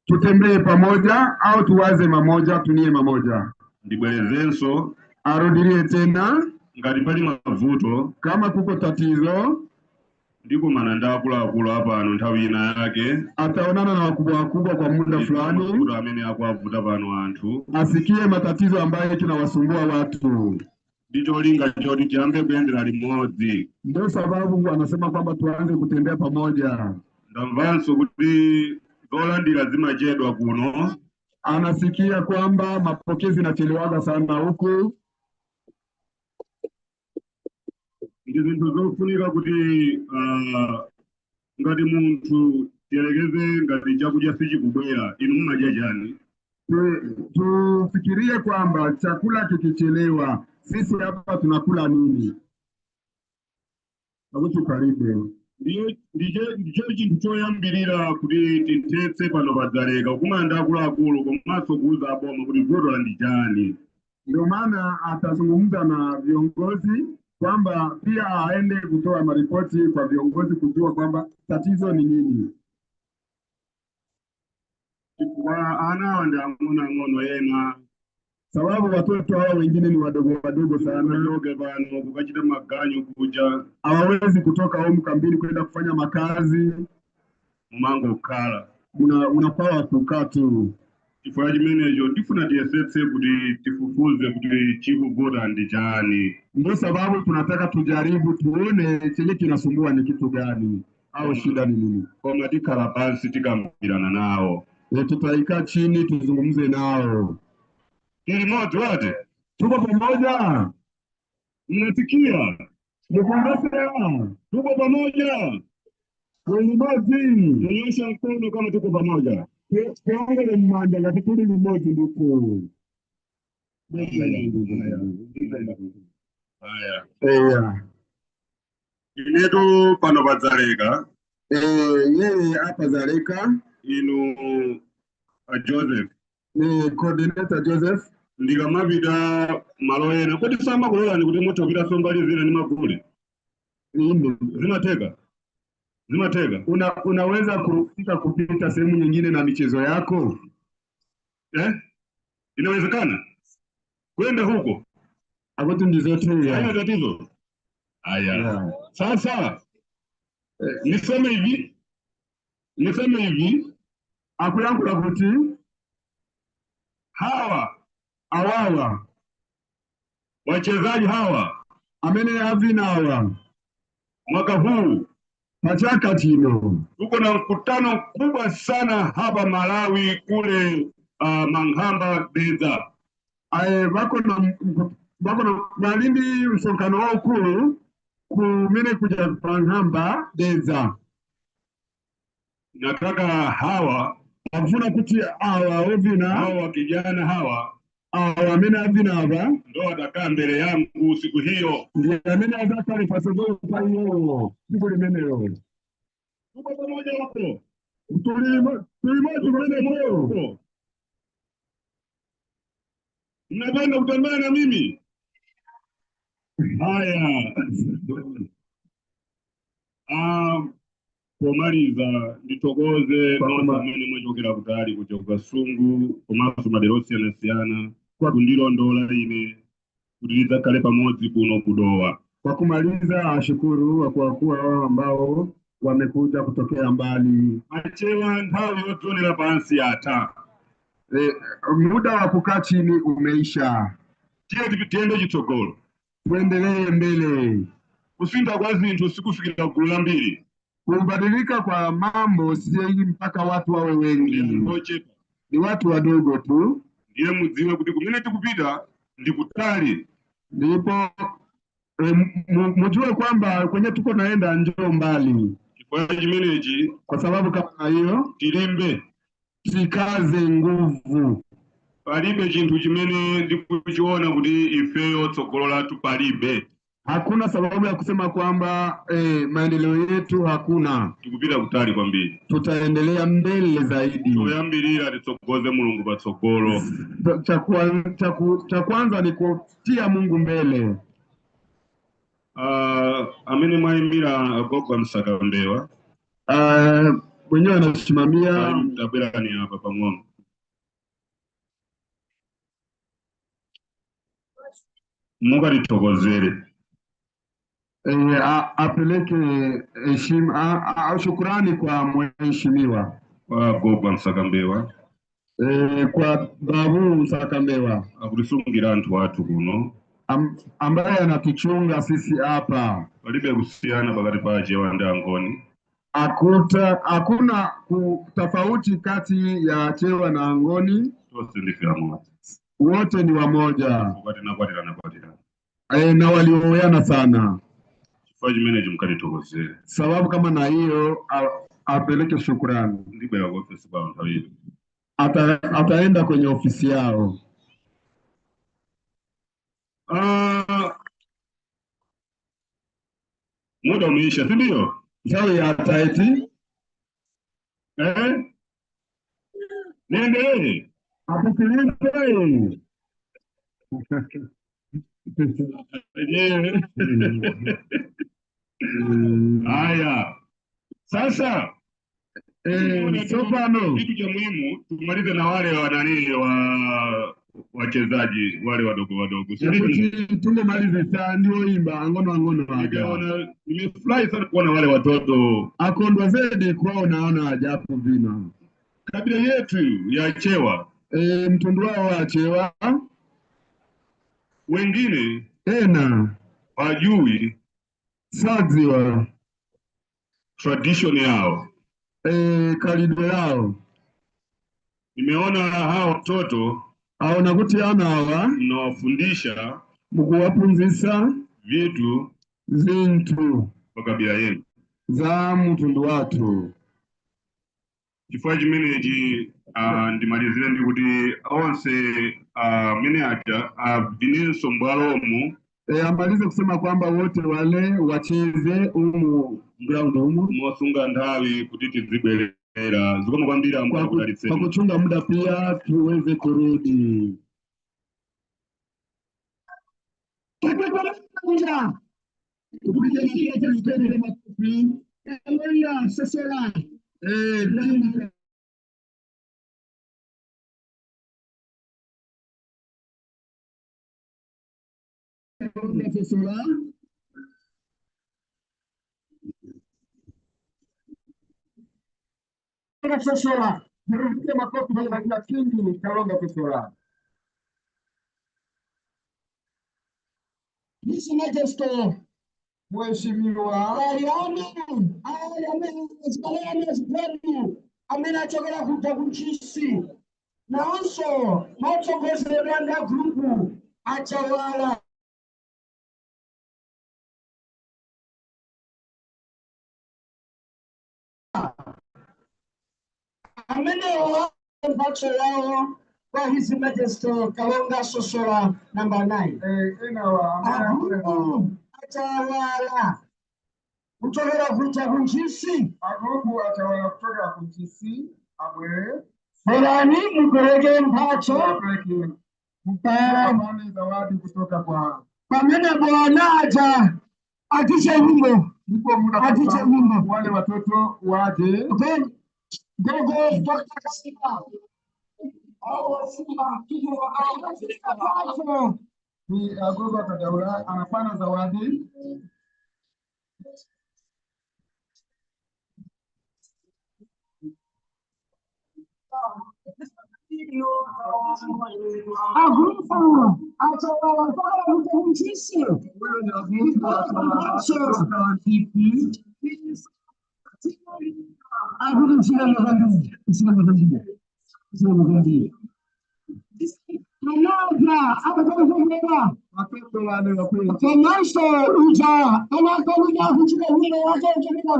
tutembee pamoja au tuwaze mamoja, tunie mamoja. Ndibwerezenso, arudilie tena, ngati pali mavuto, kama kuko tatizo, ndikumana ndi akuluakulu apano nthawi ina yake, ataonana na wakubwa wakubwa kwa muda fulani, mavuto amene akuavuta pano anthu, asikie matatizo ambayo tunawasumbua watu. Ndicho linga choti tiyambe kuyendera limodzi. Ndio sababu anasema kwamba tuanze kutembea pamoja. Ndamvanso kuti zolandira zimachedwa kuno. Anasikia kwamba mapokezi inachelewaga sana huku. Ndi zinthu zofunika kuti ngati munthu Tiyerekeze ngati chakudya sichikubwera, inu mumadya chani? Tufikirie kwamba chakula kikichelewa, sisi hapa tunakula nini? Akuti palibe. Ndiyo, ndicho chinthu choyambirira kuti tithetse pano padzaleka kukumana ndi akuluakulu komanso kuuza aboma kuti vuto ndi chani. Ndio maana atazungumza na viongozi kwamba pia aende kutoa maripoti kwa viongozi kujua kwamba tatizo ni nini. Chifukwa anawa ndi ang'onoang'ono ena, sababu watoto hao wengine ni wadogo wadogo sana, achoke pano kukachita maganyu kuja, hawawezi kutoka humu kambini kwenda kufanya makazi, mumangokhala. Unapawa kukaa tu. Chifukwa chimenecho tifuna tiyesetse kuti tifufuze kuti chikuvuta ndi chani. Ndio sababu tunataka tujaribu tuone chenye kinasumbua ni kitu gani au shida ni nini. Koma tikhala pansi tikambirana nawo. Tutaikaa chini tuzungumze nao. Tili limodzi wati? Tuko pamoja. Mnasikia? Mkumbusea. Tuko pamoja. Tuli limodzi. Nyosha mkono kama tuko pamoja. Tuongele mmanja ngati tuli limodzi ndiku. Haya. Eya. Inetu pano padzaleka. Yeye hapa Dzaleka. Inu a Joseph. Ni coordinator Joseph. Ndikamapita malo ena kodi samakulolani kuti mutha kupita mbali zina ndi magule? Nini? Zimatheka? Zimatheka? Unaweza kufika kupita sehemu nyingine na michezo yako? Eh? Inawezekana kwenda huko? Akuti ndizoteya. Haina tatizo. Haya. Yeah. Sasa niseme hivi, niseme hivi, Akuyankhula kuti hawa awawa wachezaji hawa amene avina awa mwaka huu pachaka chino tuko na mkutano mkubwa sana hapa Malawi kule Manghamba Dedza. Aye, vako na valindi msonkhano waukulu kumene kuja Panghamba Dedza. Nataka hawa akufuna kuti awa ovina hawa kijana hawa awa amene avina ava ndo watakaa mbele yangu siku hiyo. ndi amene adzakhale patsogolo pa iwowo tsiku limenelo. Tuko pamoja hapo, Tuli limodzi kumeneko. Mnapenda kutembea na mimi? Haya. Pomaliza ndithokoze nonse amene mwachokera kutali kuchoka Kasungu komanso madera osiyanasiyana kundilondola ine kuti tidzakhale pamodzi kuno kudowa. Kwa kumaliza, ashukuru kwa kuwa wao ambao wamekuja kutokea mbali. Achewa nthawi yodzionera pansi yatha. Muda wa kukaa chini umeisha. Tiye tiyende chitsogolo, Tuendelee mbele. Kusintha kwa zinthu sikufikira gulu lambiri. Kubadilika kwa mambo si mpaka watu wawe wengi, Ndi ochepa. Ni watu wadogo tu. Ndiye mudziwe kuti kumene tikupita ndi kutali. Ndipo mujue kwamba kwenye tuko naenda njoo mbali. Chifukwa chimenechi, Kwa sababu kama hiyo, tilimbe, tikaze nguvu. Palibe chinthu chimene ndikuchiona kuti ifeyo tsogolo lathu palibe. Hakuna sababu ya kusema kwamba maendeleo yetu hakuna. Tikupita kutali kwambiri. Tutaendelea mbele zaidi. Choyambirira titsogoze Mulungu patsogolo. Cha kwanza ni kutia Mungu mbele. Amene mwayimbira agogo Msakambewa, Mwenyewe anasimamia. Tabwerani apa pang'ono. Mukatithokozere. Apeleke heshima, shukurani kwa mheshimiwa kwa agogo Msakambewa, kwa babu Msakambewa akutisungira anthu athu kuno. Ambaye anatuchunga sisi hapa. Palibe kusiyana pakati pa Achewa ndi Angoni. Hakuna tofauti kati ya Chewa na Angoni, Tonse ndife amodzi. Wote ni wamoja. Ukati nakwatirana. Na walioana sana. Chifukwa chimenechi mukatithokozere. Sababu kama na hiyo Apeleke shukrani. Ndibwera ku ofesi kwawo nthawi ino. Ataenda kwenye ofisi yao. Ah, muda umeisha, si ndio? Nthawi yatha eti. Eh? Niendelee. Apitilize. Yenyewe. Haya. Sasa nimeona tu Tsopano kitu cha muhimu tumalize na wale wa nani wa wachezaji wale wadogo wadogo, si ndivyo? yakuti tungomalizisa ndi oimba ang'ono ang'ono aja. Nikaona nimefurahi sana kuona wale watoto. Akondwa zedi kuwaona ana aja apo vina. Kabila yetu ya Chewa, Mtundu wao wa Chewa wengine ena hawajui sadziwa tradition yao. Kalidwe lao. Nimeona hawa watoto Aona kuti ana awa mnawafundisha mukuwaphunzitsa vitu zinthu kwa kabila yenu. za mtundu wathu. Chifukwa chimenechi ndimalizire ndi kuti onse amene aja avinenso m'bwalomo. Amalize kusema kwamba wote wale wacheze umu ground umu mosunga nthawi kuti tizibwerera. Zikomo kwambiri, Ambuye kwa akudalitseni. kuchunga muda pia tuweze kurudi. Tupige makofi. Sesela. Sesela. Tupige makofi kwa Kingi Kalonga Sesela. His Majesty Mheshimiwa Ariane Ariane Zipenu amene achokera kubva kuNchisi nawonso motsogozedwa ndi agrupu achawala. Amenewo mphatso yawo kwa His Majesty Kalonga Sosola namba 9. Enawa amene Agrupu achawala kuchokera kuja kuNchisi. Agrupu achawala kutoka kuNchisi abwere. Bwerani mupereke mphatso. Apeleke apane zawadi kutoka kwa Pamene bwana aja atiche nyimbo, ndipo muda atiche sasa nyimbo. wale watoto waje. Then gogo Dr. Kasima mphatso. Ni Agogo Kadaura anapana zawadi. Agrupu achawala kuchokera kuja kuNchisi. Huyo ni Agrupu achawala Mphatso. kutoka Nchisi. Akuti msikana kwambiri, msikana kwambiri, msikana kwambiri. Anaja akatokezera Watoto wale wa kweli. komanso uja anakaluja kuchita hilo wake uchipita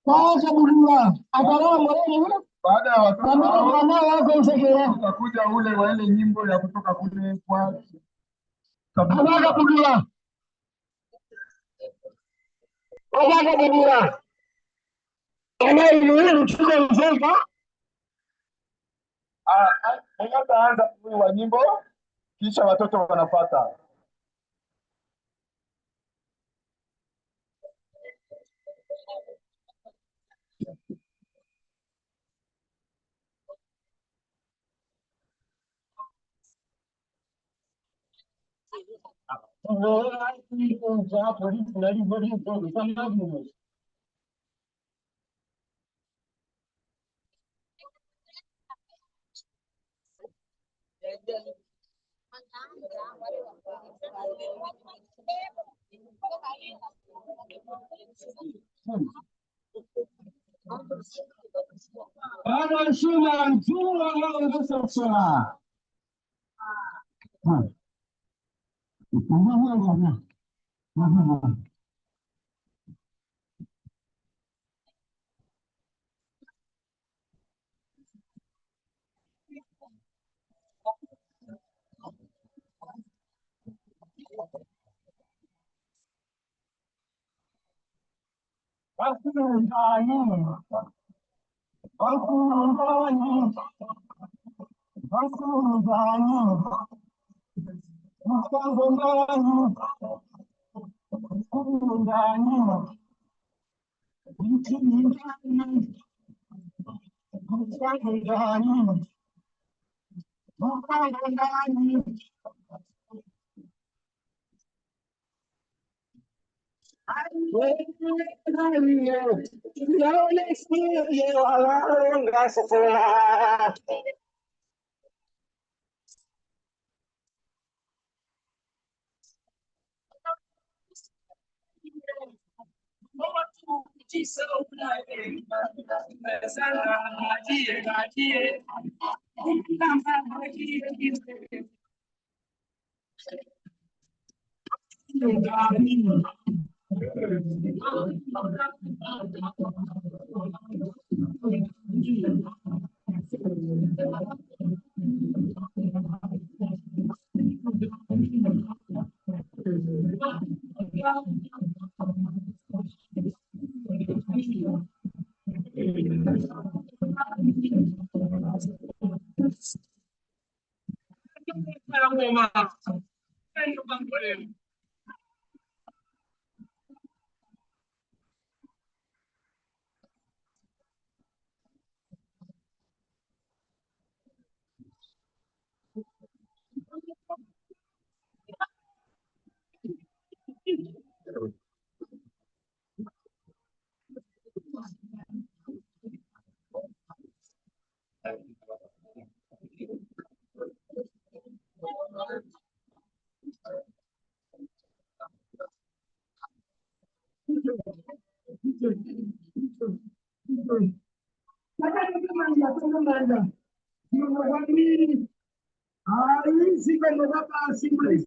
kwa kabulula akalawa mwereni Baada ya watoto pamene hao mwana wako msekera utakuja ule wa ile nyimbo ya kutoka kule kwa Kabulula. anakabulula anakabulula anailiwili mchiko mzeka. Ataanza huyu wa nyimbo kisha watoto wanapata. Bwana Shuma mjua wao. Wamkulu ndani? Wamkulu ndani? Wamkulu ndani? Mkango ndani? Mkulu ndani? Mkulu ndani? Mkango ndani? Mkango ndani?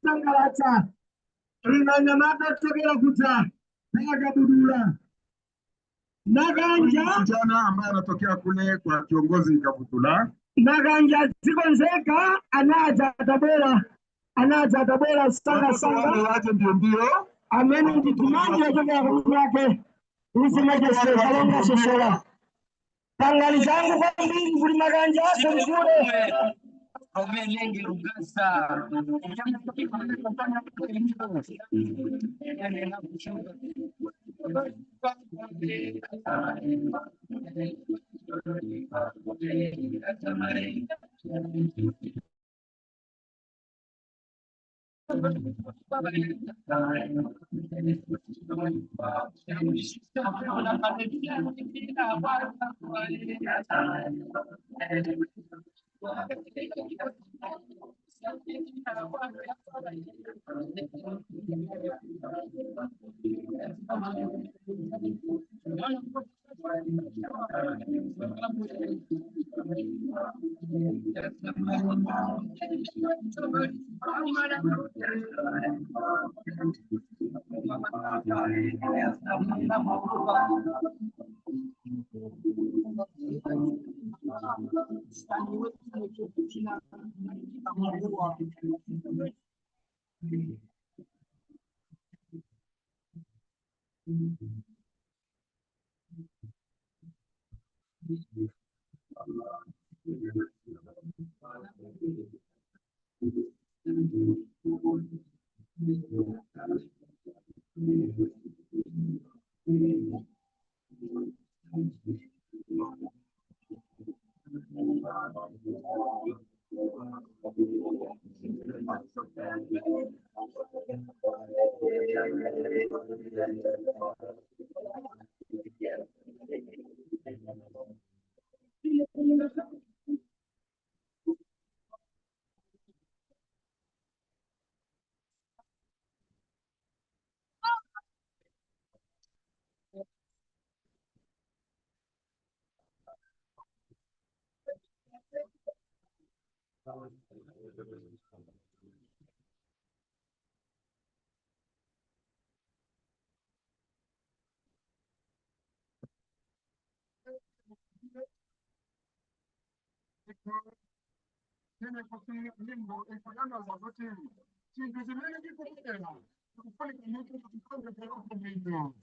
Sangalatsa rinanyamata tokera kuta nakabudula nakanja Kijana ambaye anatokea kule kwa kiongozi Kabutula. Nakanja zikonzeka anaja atabwera anaja atabwera sanga Watoto wale sanga waje mbio mbio, amene nditumanje achokera kumwake isimajese kalonga sosola pangali zangu kwambiri kuli makanja aso mkule. Chinthu chimene chikubwera chikufunika munthu kuti chipange bwino.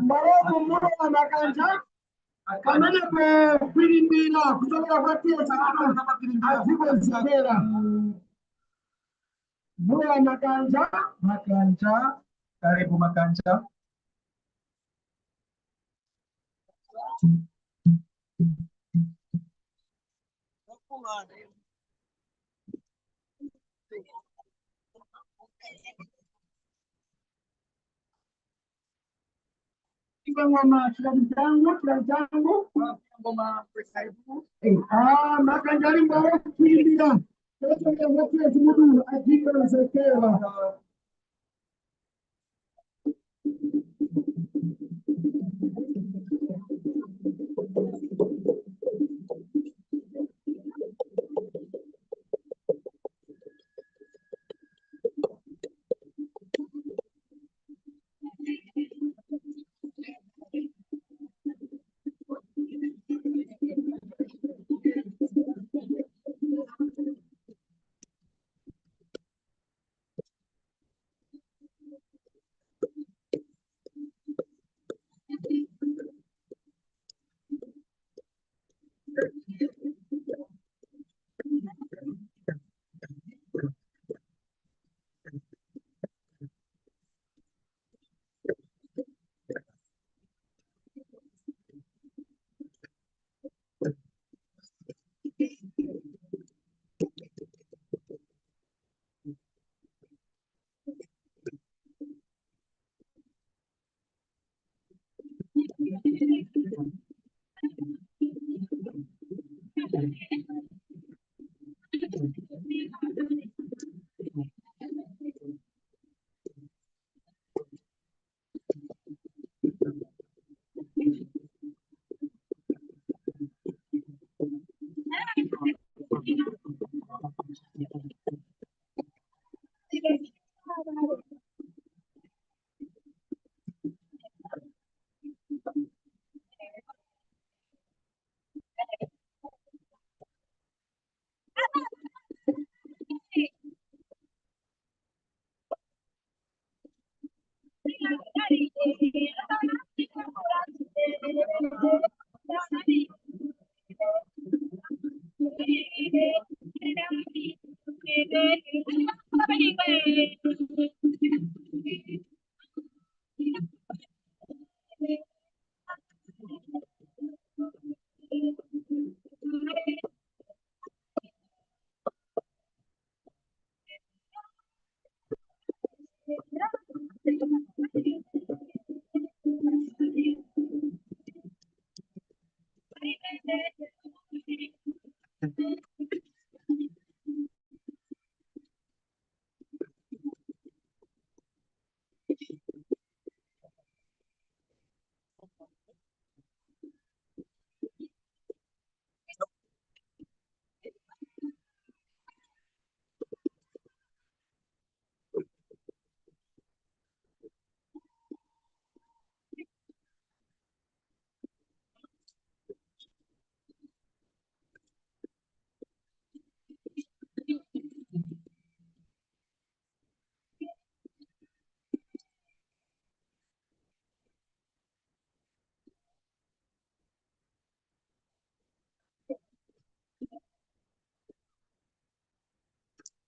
Mbarogo muno wa makanja kamene kukwirimbira kuchokera kwa tiye adziko zikera muno wa makanja. Makanja, karibu Makanja. Ngoma chilamu changu chilamu changu. Ah, makanja ali mbalo kukwirimbira kuchokera kwa tiye chimudu adziko zikera.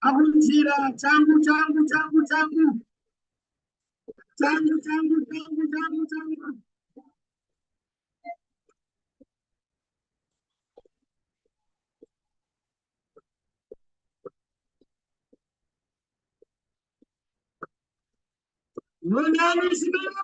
Akunjira changu changu changu changu changu changu changu changu changu. Nani zimene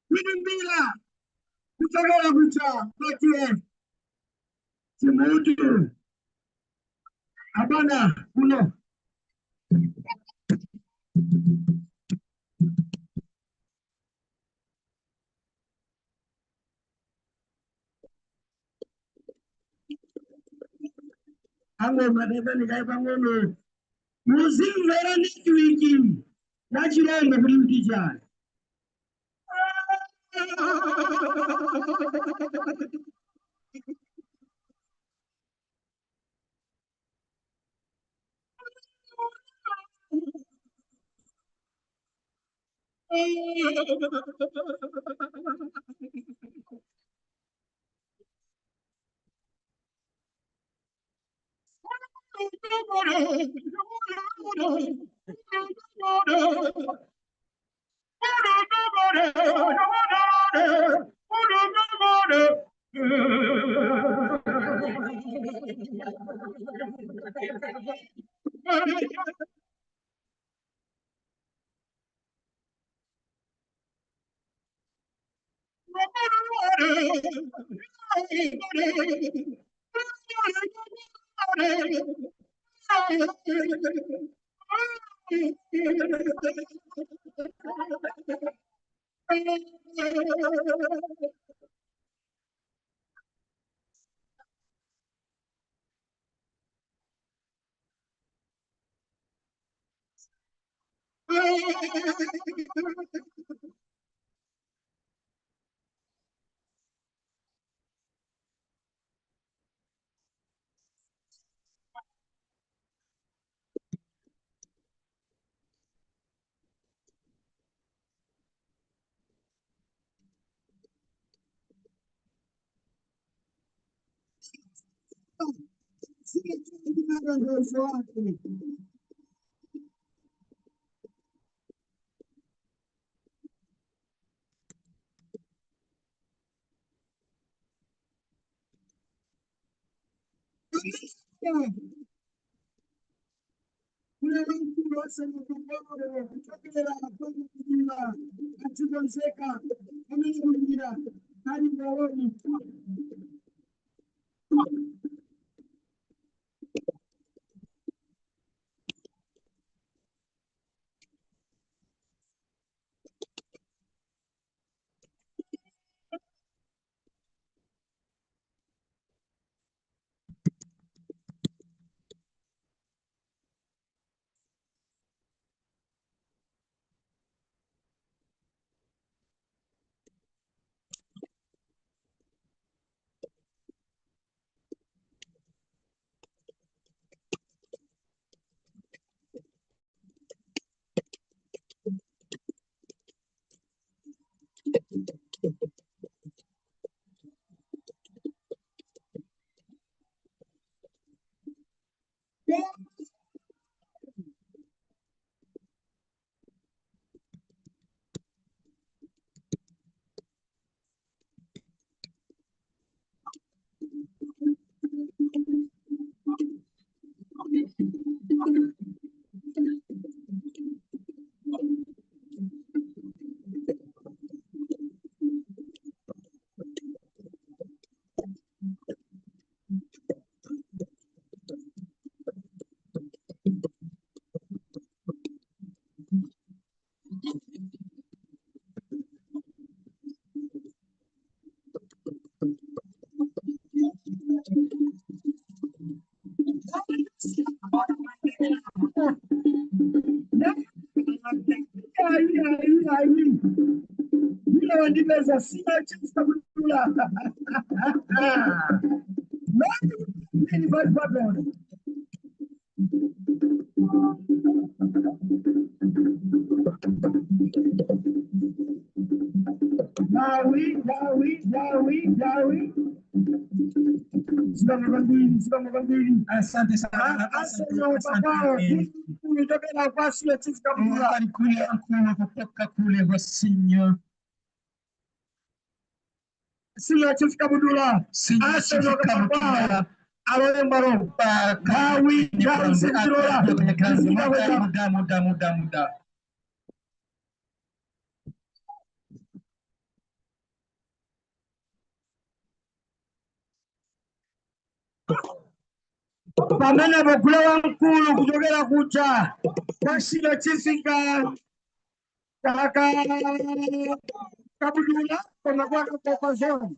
Kulimbira kuchokera kucha KTF Chimuti hapana kuno angoma ndaipa ng'ono muzimvera netiwiki nachirembe kuri mutichana. wandipeza sina chief Kabudula. Nani pano? Dawi, dawi, dawi, dawi. Simama kwambiri, simama kwambiri. Asante sana, Asante papa. Kutoka kwa sio chief Kabudula. Kule mkuu kutoka kule Wasinyo. Sio chief Kabudula. Asante papa. Aloe mbaro. Dawi, dawi sikulola. Muda, muda, muda, muda. Pamene pogula wamkulu kuchokera kucha kwasilo chisika kaka Kabudula koma kwa kwa zone.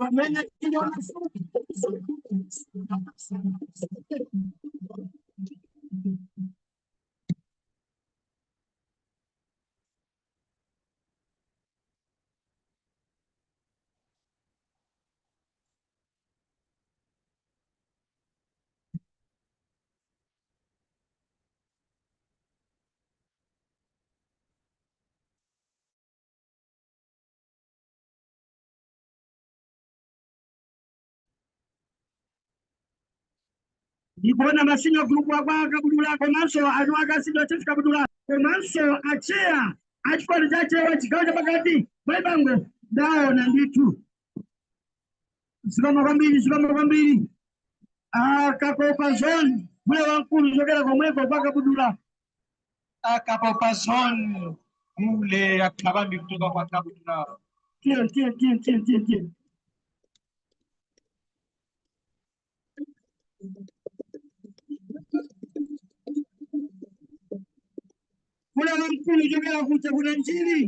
Amene ndikuona masinyo group akwa Kabudula komanso anu akasidwa chief Kabudula komanso acheya achikondi cha chewa chigawo chapakati baibango ndaona ndithu. Zikomo kwambiri, zikomo kwambiri. Akakopa zone mule wamkulu chokera komweko kwa Kabudula. Akakopa zone mule akabambi kutoka kwa Kabudula. Tie, tie, tie, tie, tie, tie. Mule wamkulu chokera kucha kuna njiri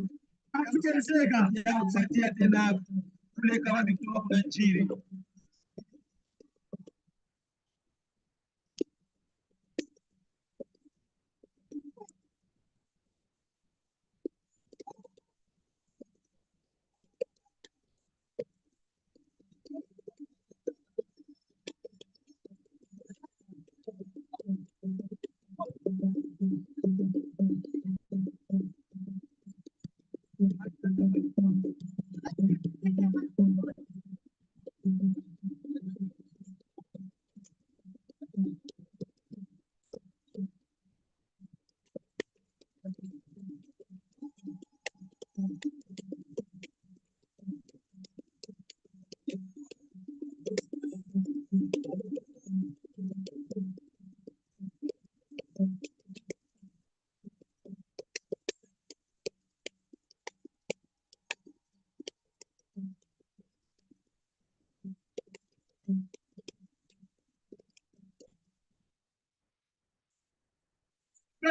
akuchereseka. Kufuatia tena kule kabambi kutoka kuna njiri.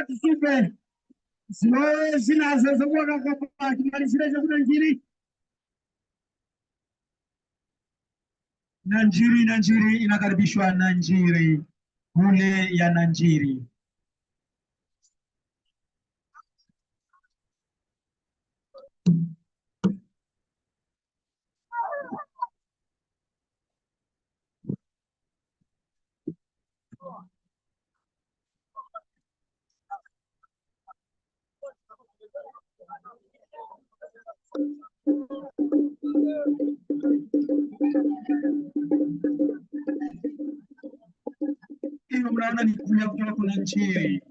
Tisipe zilowe zinazo zokuwa timalizire chakuda njiri Nanjiri, Nanjiri inakaribishwa Nanjiri, kule ya Nanjiri. Hiyo mnaona ni kulia kutoka kuna Nanjiri.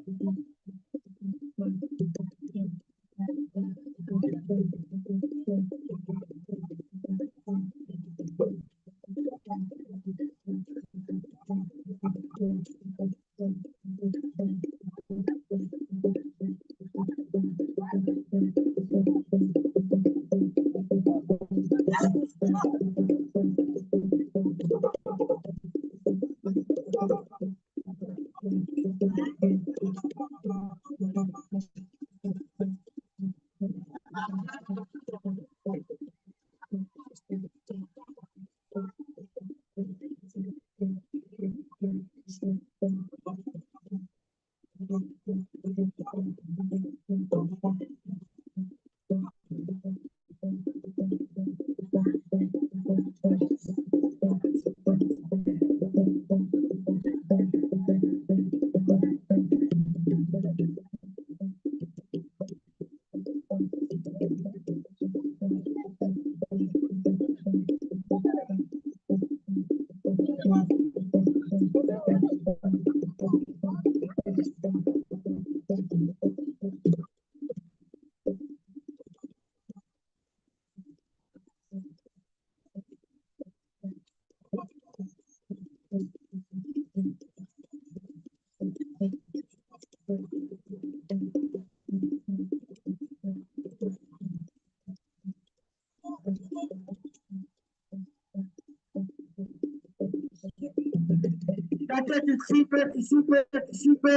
Tate tisipe tisipe tisipe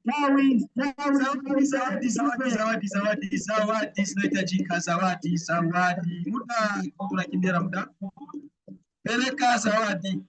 tawi tawi Zawadi, zawadi, zawadi, zawadi, zawadi, zawadi zinahitajika, zawadi, zawadi. Muda tunakimbia na muda. Peleka zawadi.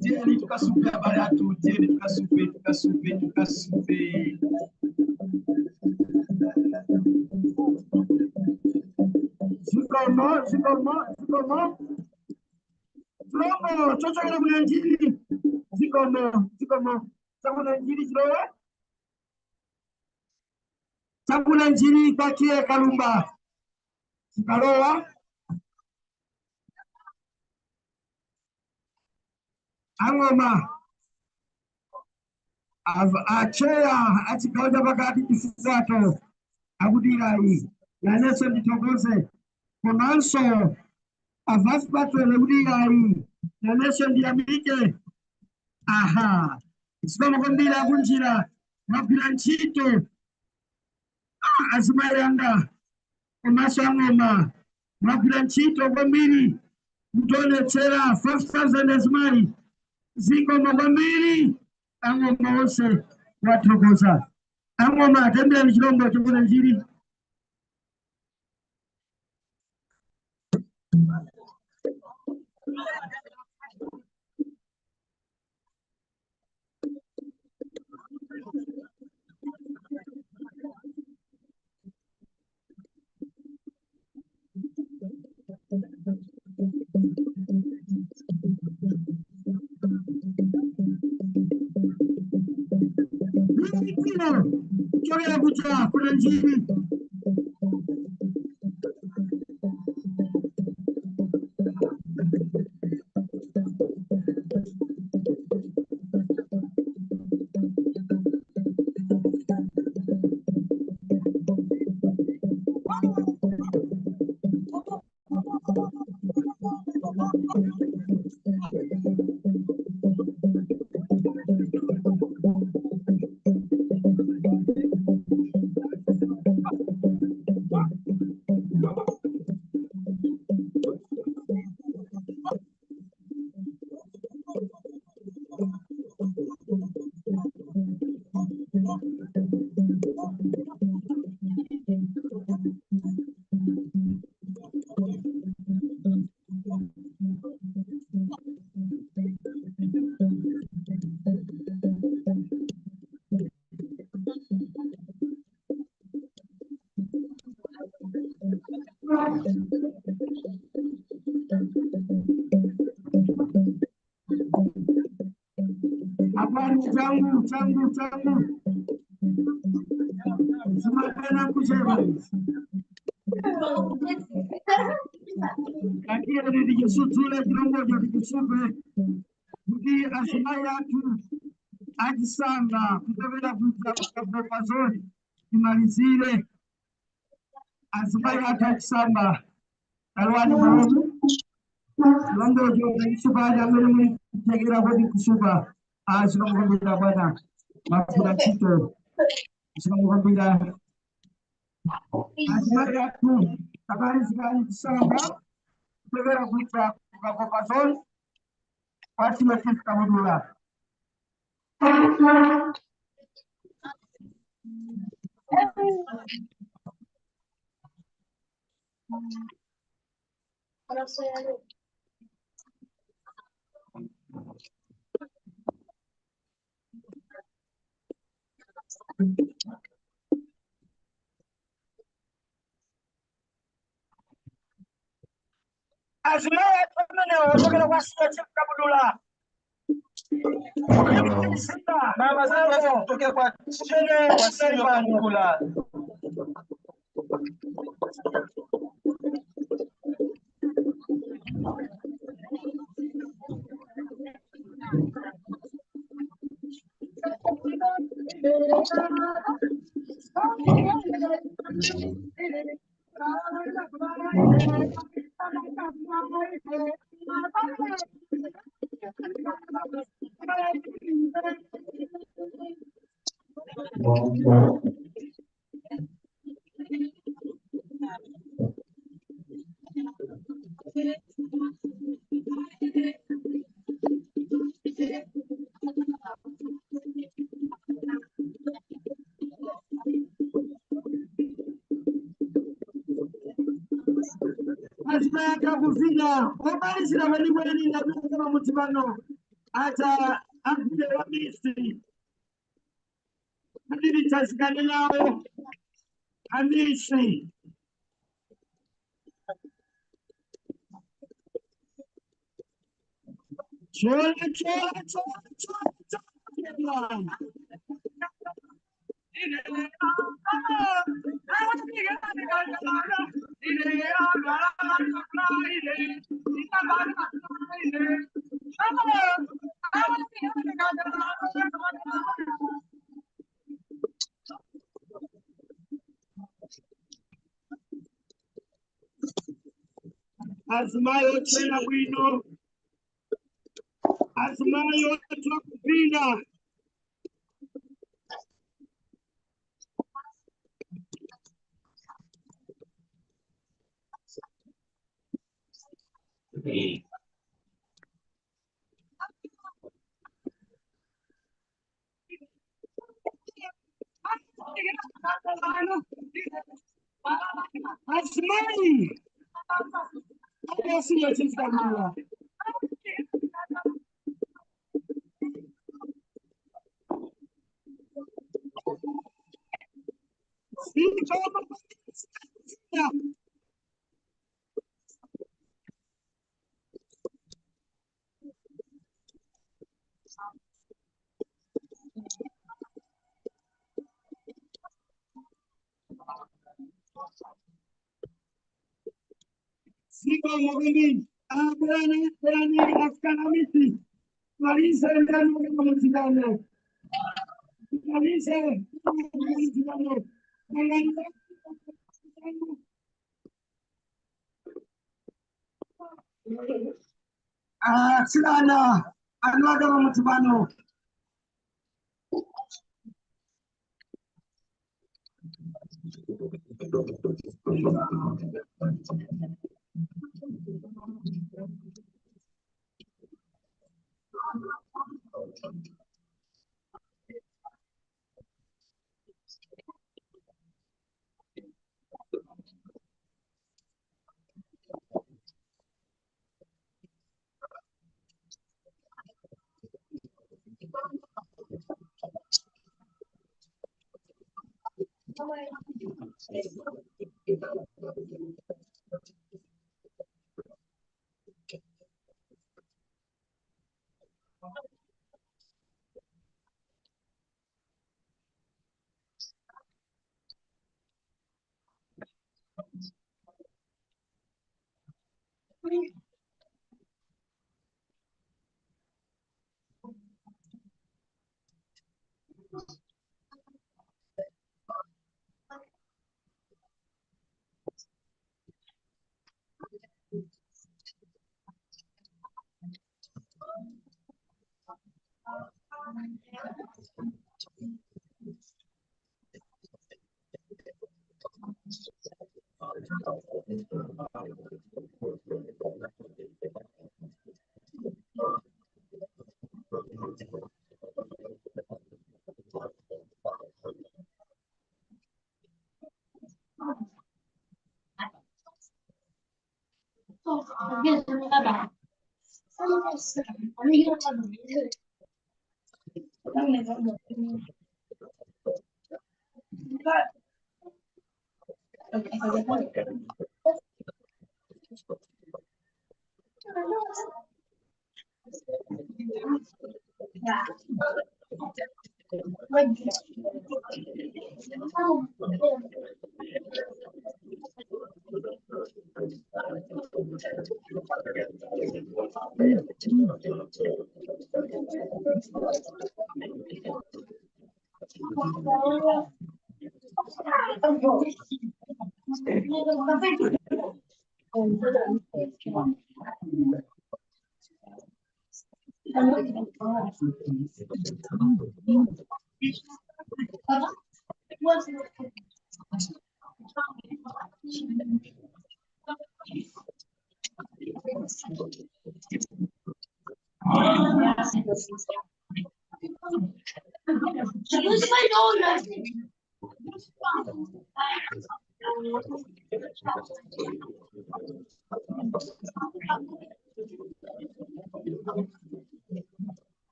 Tieni tukasupe baratu, tieni tukasupe, tukasupe, tukasupe. Zikomo zikomo zikomo zikomo chochokera kuna njiri zikomo zikomo chakuna njiri chilowe chakuna njiri kwakiye Kalumba chikalowa ang'oma acheya achigawo chapakati chifukato akudirayi nanenso ndithokoze komanso avasi patwele kudirayi nanenso ndiyamike aha zikomo kwambiri akunjira mwagwira ntchito azimayi anga komanso ang'oma mwagwira ntchito kwambiri mutionetsera 5000 azimayi zikomo kwambiri ang'oma onse wathokoza ang'oma atembera chilombo chokona njiri Bwino chokera kucha kuna njiri Habari zangu zangu zangu zimatena kusema lakini ndijisutule kilongojo tijisumbe kuti azimayi athu achisamba kutevera kuita timalizire azimayi athu achisamba alwani malomu kilongojo tijisupaja amene muli kutekera kuti kusupa azikamukwambira bwana mafuna ntchito zikamukwambira azimayi athu takalizikani chisamba kutevera kuita kukakopa zoni kwasiwe sizikamudula. Azimayi athu amenewo ochokera kwa siwe sizikamudula. Mama zetu kutokea kwa kwa Sio Kabudula. Azimayi athu akuvina omalizira weniweni ngatiaa mudzipano acha agwire wa misi andirichazikane nawo amisi. Chola chola chola chola chola. Azimayi ochena bwino, azimayi odziwa kupina. Azimayi asiyochitsamula. Zikomo kwambiri. Bwerani bwerani asikana miti malise ndani muzikano malise muzikano. Atsikana anwaka pamudzi pano.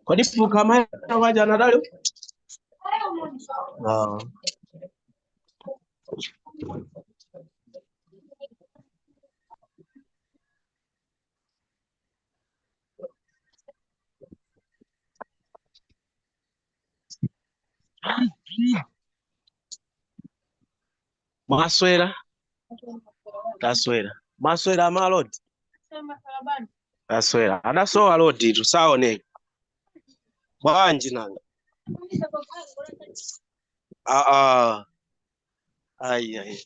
Kodi fukamaya waja nadali? Ah. Maswera, taswera. Maswera malodi. Taswera. Adasowa lodi tusaoneka. Bwanji nanga. Ah ah. Ai ai.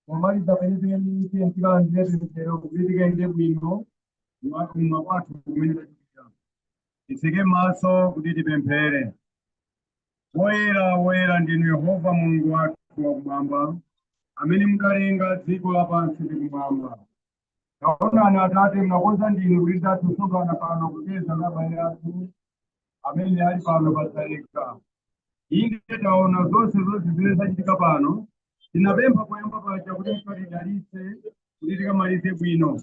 Pomaliza penipeni tikalandire pemphero kuti tikayende bwino mwa kwathu kumene tachokera. Titseke maso kuti tipemphere. Woyera, woyera ndinu Yehova Mulungu wathu wakumwamba, amene mudalenga dziko lapansi ndi kumwamba. Taonani Atate, mnakonza ndinu kuti tidzathu pano kupeza ndi abale athu amene ali pano pa Dzaleka. Inde taona zonse zonse zimene zachitika pano. Tinapempha poyamba paja kuti mukatidalitse kuti tikamalize bwino,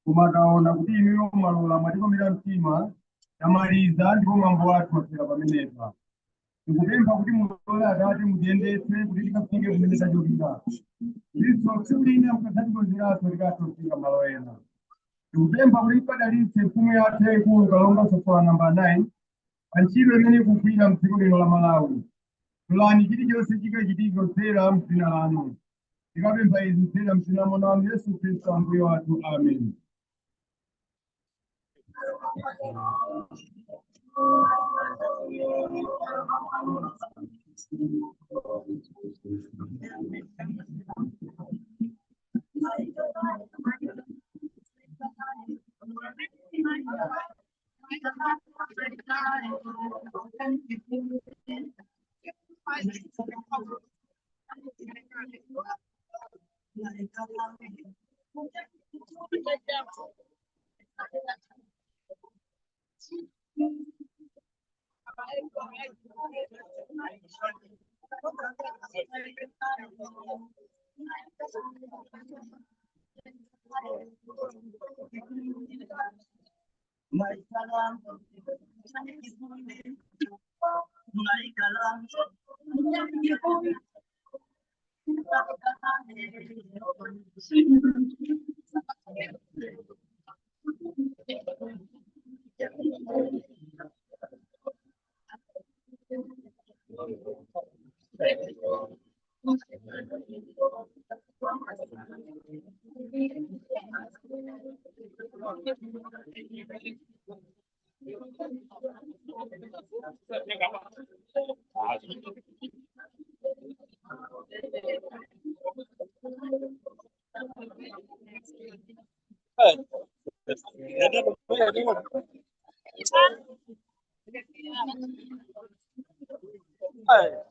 koma taona kuti inuyo mwalola, mwatikomera mtima, tamaliza ndipo mwambo wathu wafika pamenepa. Tikupempha kuti mulole Atate, mutiyendetse kuti tikafike kumene tachokera, ndiso tsiku lina mukadzatikonzeranso tikathe kufika malo ena. Tikupempha kuti mukadalitse mfumu yathu yayikulu Kalonga Sosola namba 9 pa ntchito imene ikugwira mdziko lino la Malawi. Lolani chilichonse chikachitika kudzera mdzina lanu. Tikapempha izi kudzera mdzina la Mwana wanu Yesu Khristu Ambuye wathu. Amen.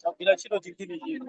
Chagwira chiro chikiri chino.